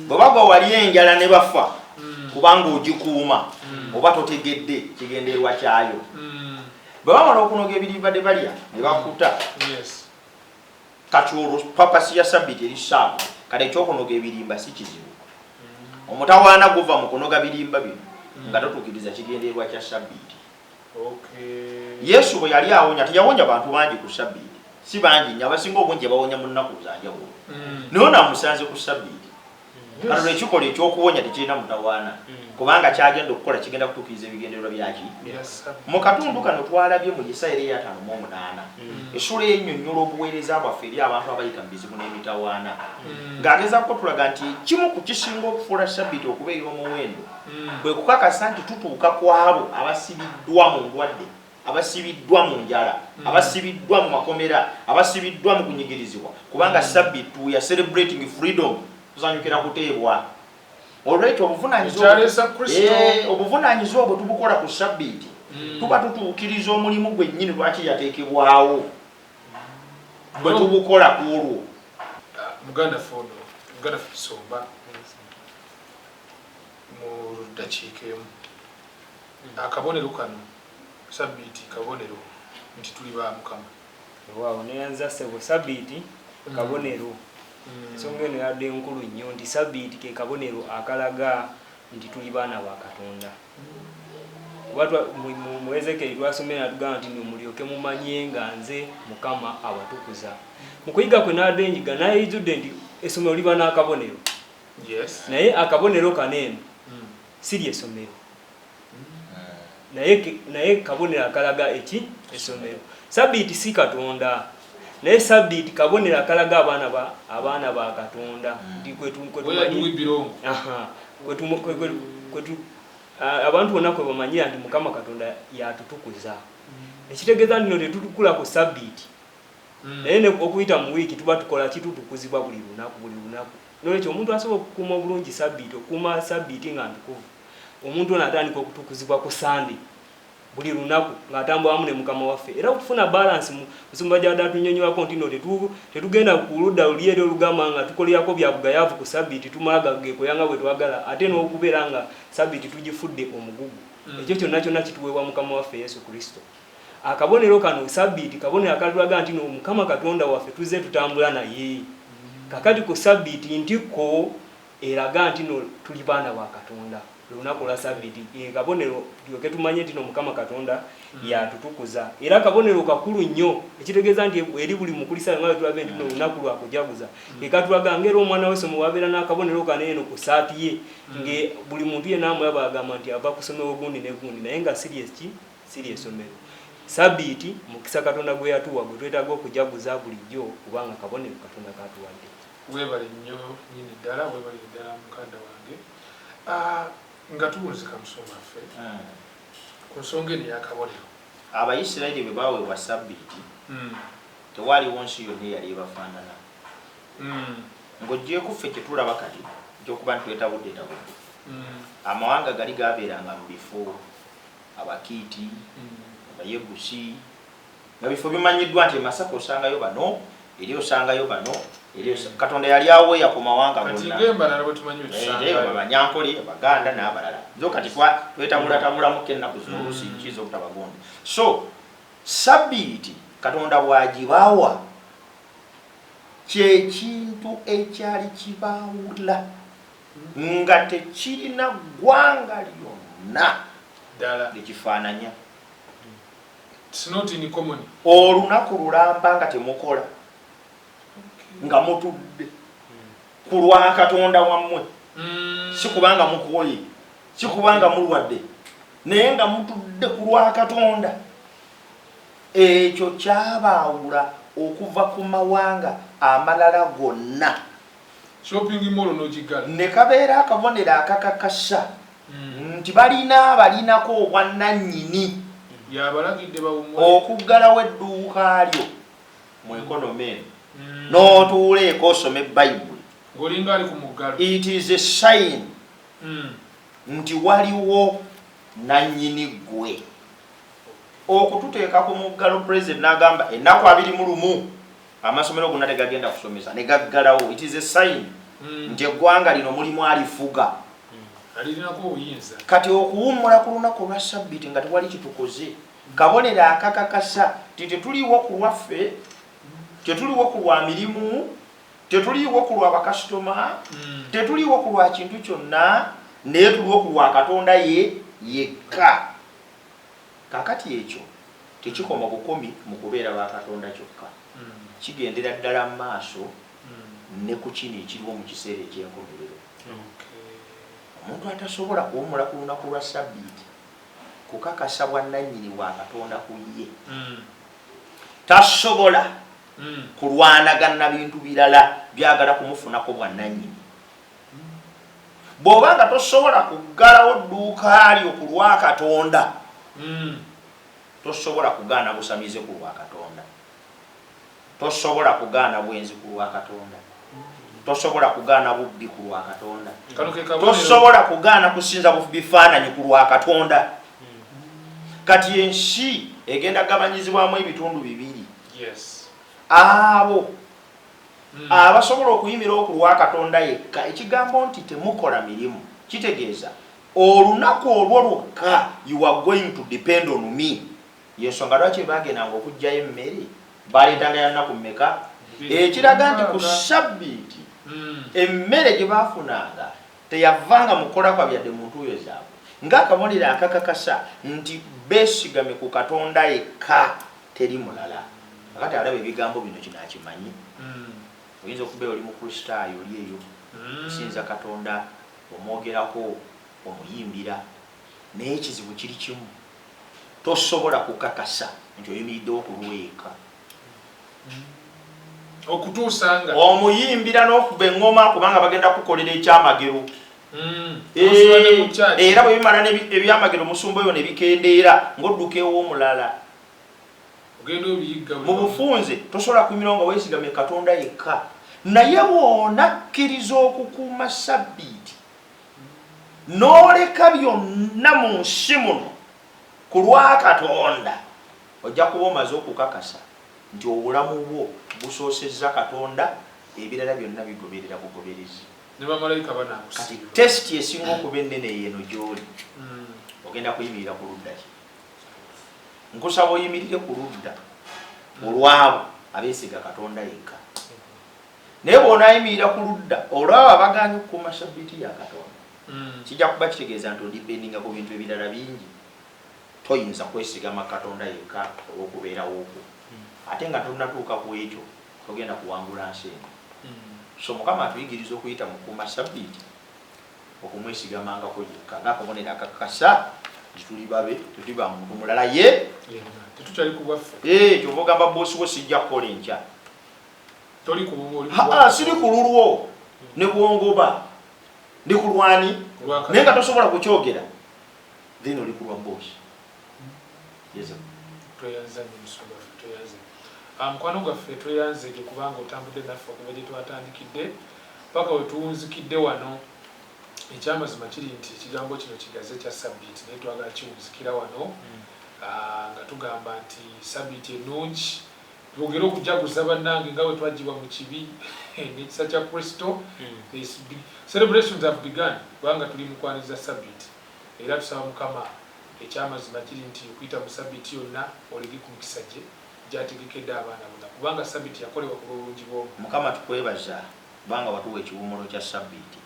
Bwe bagwa wali enjala ne bafa kubanga ogikuuma, oba totegedde kigendererwa kyayo. Bwe bamala okunoga ebirimba ne balya ne bakkuta, kati olwo purpose ya sabbiiti eri saawa. Kati ekyokunoga ebirimba si kizibu. Omutawaana guva mu kunoga birimba bino nga totuukiriza kigendererwa kya sabbiiti. Yesu bwe yali awonya, teyawonya bantu bangi ku sabbiiti, si bangi nnyo. Abasinga obungi bawonya mu nnaku zanjawulo, naye ono amusanze ku sabbiiti. Kati olwo ekikola ekyokuwonya tekirina mutawaana, kubanga kyagenda okukola kigenda kutuukiriza ebigendererwa byaki. Mu katundu kano twalabye mu Yesaya eri 58, essula ennyonnyola obuweereza bwaffe eri abantu abayita mu bizibu n'emitawaana, ng'agezaako tulaga nti ekimu ku kisinga okufuula sabbiiti okuba ey'omuwendo bwe kukakasa nti tutuuka ku abo abasibiddwa mu ndwadde, abasibiddwa mu njala, abasibiddwa mu makomera, abasibiddwa mu kunyigirizibwa, kubanga sabbiiti we are celebrating freedom, tusanyukira kuteebwa. Olwekyo obuvunaanyizibwa bwe tubukola ku sabbiiti, tuba tutuukiriza omulimu gwennyini lwaki yateekebwawo bwe tubukola ku olwo. Muganda ffe ono, muganda ffe Kisomba, mu ddakiika emu, akabonero kano sabbiiti kabonero nti tuli ba Mukama? Waawo, neyanza ssebo. Sabbiiti kabonero. Ensonga eno yadde nkulu nnyo nti sabbiiti ke kabonero akalaga nti tuli baana ba Katonda, kuba mu Ezekeri twasomera natugamba nti no mulyoke mumanye nga nze Mukama abatukuza. Mu kuyiga kwe naadde njiga, nayizudde nti essomero liba n'akabonero, naye akabonero kano eno si lyessomero, naye kabonero akalaga eki essomero. Sabbiiti si Katonda, naye sabbiiti kabonero akalaga abaana ba Katonda nti abantu bonna kwe bamanyira nti Mukama Katonda yatutukuza. Ekitegeeza nti no tetutukula ku sabbiiti, naye okuyita mu wiiki tuba tukola kitutukuzibwa buli lunaku, buli lunaku. Nolwekyo omuntu asobola okukuuma obulungi sabbiiti, okukuuma sabbiiti nga ntukuvu, omuntu ono atandika okutukuzibwa ku Sande buli lunaku ng'atambula wamu ne Mukama waffe. Era okufuna balance, musumba gyadde atunyonnyolako nti no tetugenda ku ludda luli eri olugamba nga tukolerako bya bugayaavu ku sabbiiti, tumala gekoya nga bwe twagala, ate n'okubeera nga sabbiiti tugifudde omugugu. Ekyo kyonna kyonna kituweebwa Mukama waffe Yesu Kristo. Akabonero kano sabbiiti kabonero akatulaga nti no Mukama Katonda waffe tuzze tutambula naye. Kakati ku sabbiiti ntikko eraga nti no tuli baana ba Katonda. Olunaku olwa sabbiiti kabonero tulyoke tumanye nti no Mukama Katonda yatutukuza. Era kabonero kakulu nnyo, ekitegeeza nti eri buli Mukristaayo, nga bwe tulabe nti no olunaku lwa kujaguza, ekatulaga ng'era omwana w'essomero wabeera n'akabonero kano eno ku saati ye, nge buli muntu yenna amulaba agamba nti ava ku ssomero gundi ne gundi, naye nga siri eki siri essomero. Sabbiiti mukisa Katonda gwe yatuwa gwe twetaaga okujaguza bulijjo, kubanga kabonero Katonda katuwadde. Webale nnyo nyini ddala, webale ddala mukanda wange. Nga tuwunzika musumba waffe ku nsonga eno ey'akabonero. Abayisirayiri bwe baweebwa Ssabbiiti, tewaaliwo nsi yonna eyali ebafaanana. Ng'oggyeeko ffe kye tulaba kati eky'okuba nti twetabuddetabudde, amawanga gali gaabeeranga mu bifo, Abakiiti, Abayebusi, nga bifo bimanyiddwa nti e Masaka osangayo bano, eri osangayo bano, eri Katonda yali aweeya ku mawanga Kati gonna. ng'embalala bwe tumanyi bwe Eh, tusangayo. Abanyankole, Abaganda n'abalala. Zo kati twetabulatabulamuko ennaku zino oluusi kiyinza obutaba gundi. So Ssabbiiti Katonda bw'agibawa kye kintu ekyali kibaawula nga tekirina ggwanga lyonna Ddala. likifaananya. It's not in common. Olunaku lulamba nga temukola, nga mutudde ku lwa Katonda wammwe, si kubanga mukooye, si kubanga mulwadde, naye nga mutudde ku lwa Katonda. Ekyo kyabaawula okuva ku mawanga amalala gonna. Shopping mall n'ogiggala. Ne kabeera akabonero akakakasa nti balina abalinako obwannannyini. Yabalagidde bawummule. Okuggalawo edduuka lyo mu economy eno n'otuula eka osome Bayibuli. Ng'olinga ali ku muggalo. It is a sign nti waliwo nannyini ggwe. Okututeeka ku muggalo President n'agamba ennaku 21 amasomero gonna tegagenda kusomesa ne gaggalawo. It is a sign nti eggwanga lino mulimu alifuga. Alirinako obuyinza. Kati okuwummula ku lunaku olwa Ssabbiiti nga tewali kitukoze kabonero akakakasa nti tetuliiwo ku lwaffe, tetuliiwo ku lwa mirimu, tetuliiwo ku lwa bakasitoma, tetuliiwo ku lwa kintu kyonna, naye tuliwo ku lwa Katonda ye yekka. Kaakati ekyo tekikoma bukomi mu kubeera ba Katonda kyokka, kigendera ddala mu maaso ne ku kino ekiriwo mu kiseera eky'enkomerero. Omuntu atasobola kuwummula ku lunaku lwa Ssabbiiti kukakasa bwannannyini bwa Katonda ku ye, tasobola kulwanagana bintu birala byagala kumufunako bwannannyini. Bw'oba nga tosobola kuggalawo dduuka lyo ku lwa Katonda, tosobola kugaana busamize ku lwa Katonda, tosobola kugaana bwenzi ku lwa Katonda, tosobola kugaana bubbi ku lwa Katonda, Kano ke kabonero. tosobola kugaana kusinza bifaananyi ku lwa Katonda. Kati ensi egenda gabanyizibwamu ebitundu bibiri. Abo abasobola okuyimirawo ku lwa Katonda yekka. Ekigambo nti temukola mirimu kitegeeza olunaku olwo lwokka you are going to depend on me. Yensonga lwaki bwe bagendanga okuggyayo emmere baleetanga ya nnaku mmeka, ekiraga nti ku Ssabbiiti emmere gye baafunanga teyavanga mu kukola kwabwe yadde mu ntuuyo zaabwe, ng'akabonero akakakasa nti beesigamye ku Katonda yekka, teri mulala. Kakati alaba ebigambo bino kino akimanyi. Oyinza okubeera oli Mukristaayo, oli eyo osinza Katonda, omwogerako, omuyimbira, naye ekizibu kiri kimu, tosobola kukakasa nti oyimiriddewo ku lulwe yekka. Okutuusa nga omuyimbira n'okuba eŋŋoma, kubanga bagenda kukolera ekyamagero. Osula ne mu church. Era bwe bimala ebyamagero musumba oyo ne bikendeera, ng'odduka ew'omulala. Ogenda obiyigga buli Mu wamu. bufunze tosobola kuyimirawo nga weesigamye Katonda yekka, naye bw'onakkiriza okukuuma Ssabbiiti n'oleka byonna mu nsi muno ku lwa Katonda, ojja kuba omaze okukakasa nti obulamu bwo busoosezza Katonda, ebirala byonna bigoberera bugoberezi. Ne bamalayika Kati banaakusiiba. test esinga okuba ennene yeeno gy'oli. Ogenda kuyimirira ku ludda ki? Nkusaba oyimirire ku ludda olwabo abeesiga Katonda yekka. Naye bw'onaayimirira ku ludda olwabo abagaanye okukuuma Ssabbiiti ya Katonda, kijja kuba kitegeeza nti odipendinga ku bintu ebirala bingi. Toyinza kwesigama Katonda yekka olw'okubeerawo kwo. Ate nga tonnatuuka ku ekyo, togenda kuwangula nsi eno. So Mukama atuyigiriza okuyita mu kukuuma Ssabbiiti okumwesigamangako yekka ng'akabonero akakakasa nti tuli babe, tetuli ba muntu mulala ye. Tetukyali ku bwaffe. Kyova ogamba boosi wo sijja kukola enkya. Toli ku bubwo, oli ku Haa, bwa- siri ku lulwo ne bwongoba, ndi ku lwani? Ku lwa Naye nga tosobola kukyogera, then oli ku lwa boss. Yes, sir. Tweyanza nnyo musumba waffe, tweyanze. Ah, mukwano gwaffe, tweyanze gye kubanga otambudde naffe okuva gye twatandikidde paka we tuwunzikidde wano. Ekyamazima kiri nti ekigambo kino kigaze kya sabbiiti, naye twagala kiwunzikira wano. Ah, nga tugamba nti sabbiiti ennungi, twogere okujaguza bannange nga bwe twagibwa mu kibi n'ekisa kya Kristo. Celebrations have begun kubanga tuli mu kwaniriza sabbiiti, era tusaba Mukama, ekyamazima kiri nti okuyita mu sabbiiti yonna olege ku mikisa gye gyategekedde abaana bonna, kubanga sabbiiti yakolebwa ku lw'obulungi bw'omu. Mukama, tukwebaza kubanga watuwa ekiwummulo kya sabbiiti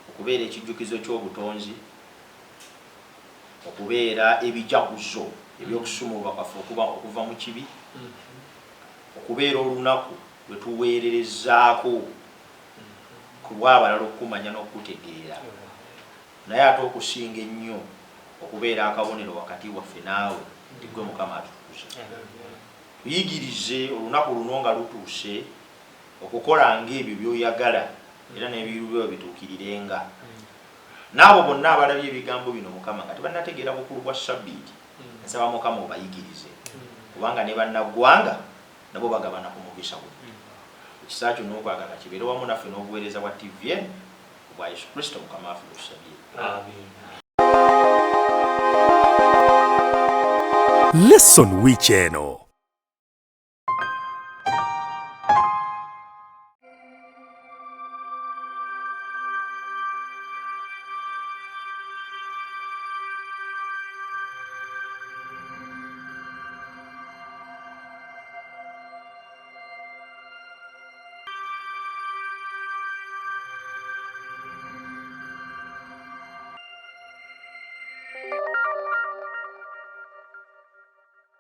okubeera ekijjukizo ky'obutonzi, okubeera ebijaguzo ebyokusumululwa kwaffe okuba okuva mu kibi, okubeera olunaku lwe tuweererezaako ku lw'abalala okukumanya n'okukutegeera, naye ate okusinga ennyo okubeera akabonero wakati waffe naawe nti ggwe Mukama atutukuza. Tuyigirize olunaku luno nga lutuuse okukola ng'ebyo by'oyagala era n'ebiruubirirwa bituukirirenga. N'abo bonna abalabye ebigambo bino, Mukama, nga tebannategeera bukulu bwa Ssabbiiti, nsaba Mukama obayigirize, kubanga ne bannaggwanga nabo bagabana ku mukisa guno. Ekisa kyo n'okwagala kibeere wamu naffe n'obuweereza bwa TVN obwa Yesu Kristo Mukama waffe bwe tusabye. Amiina. Lesson wiiki eno.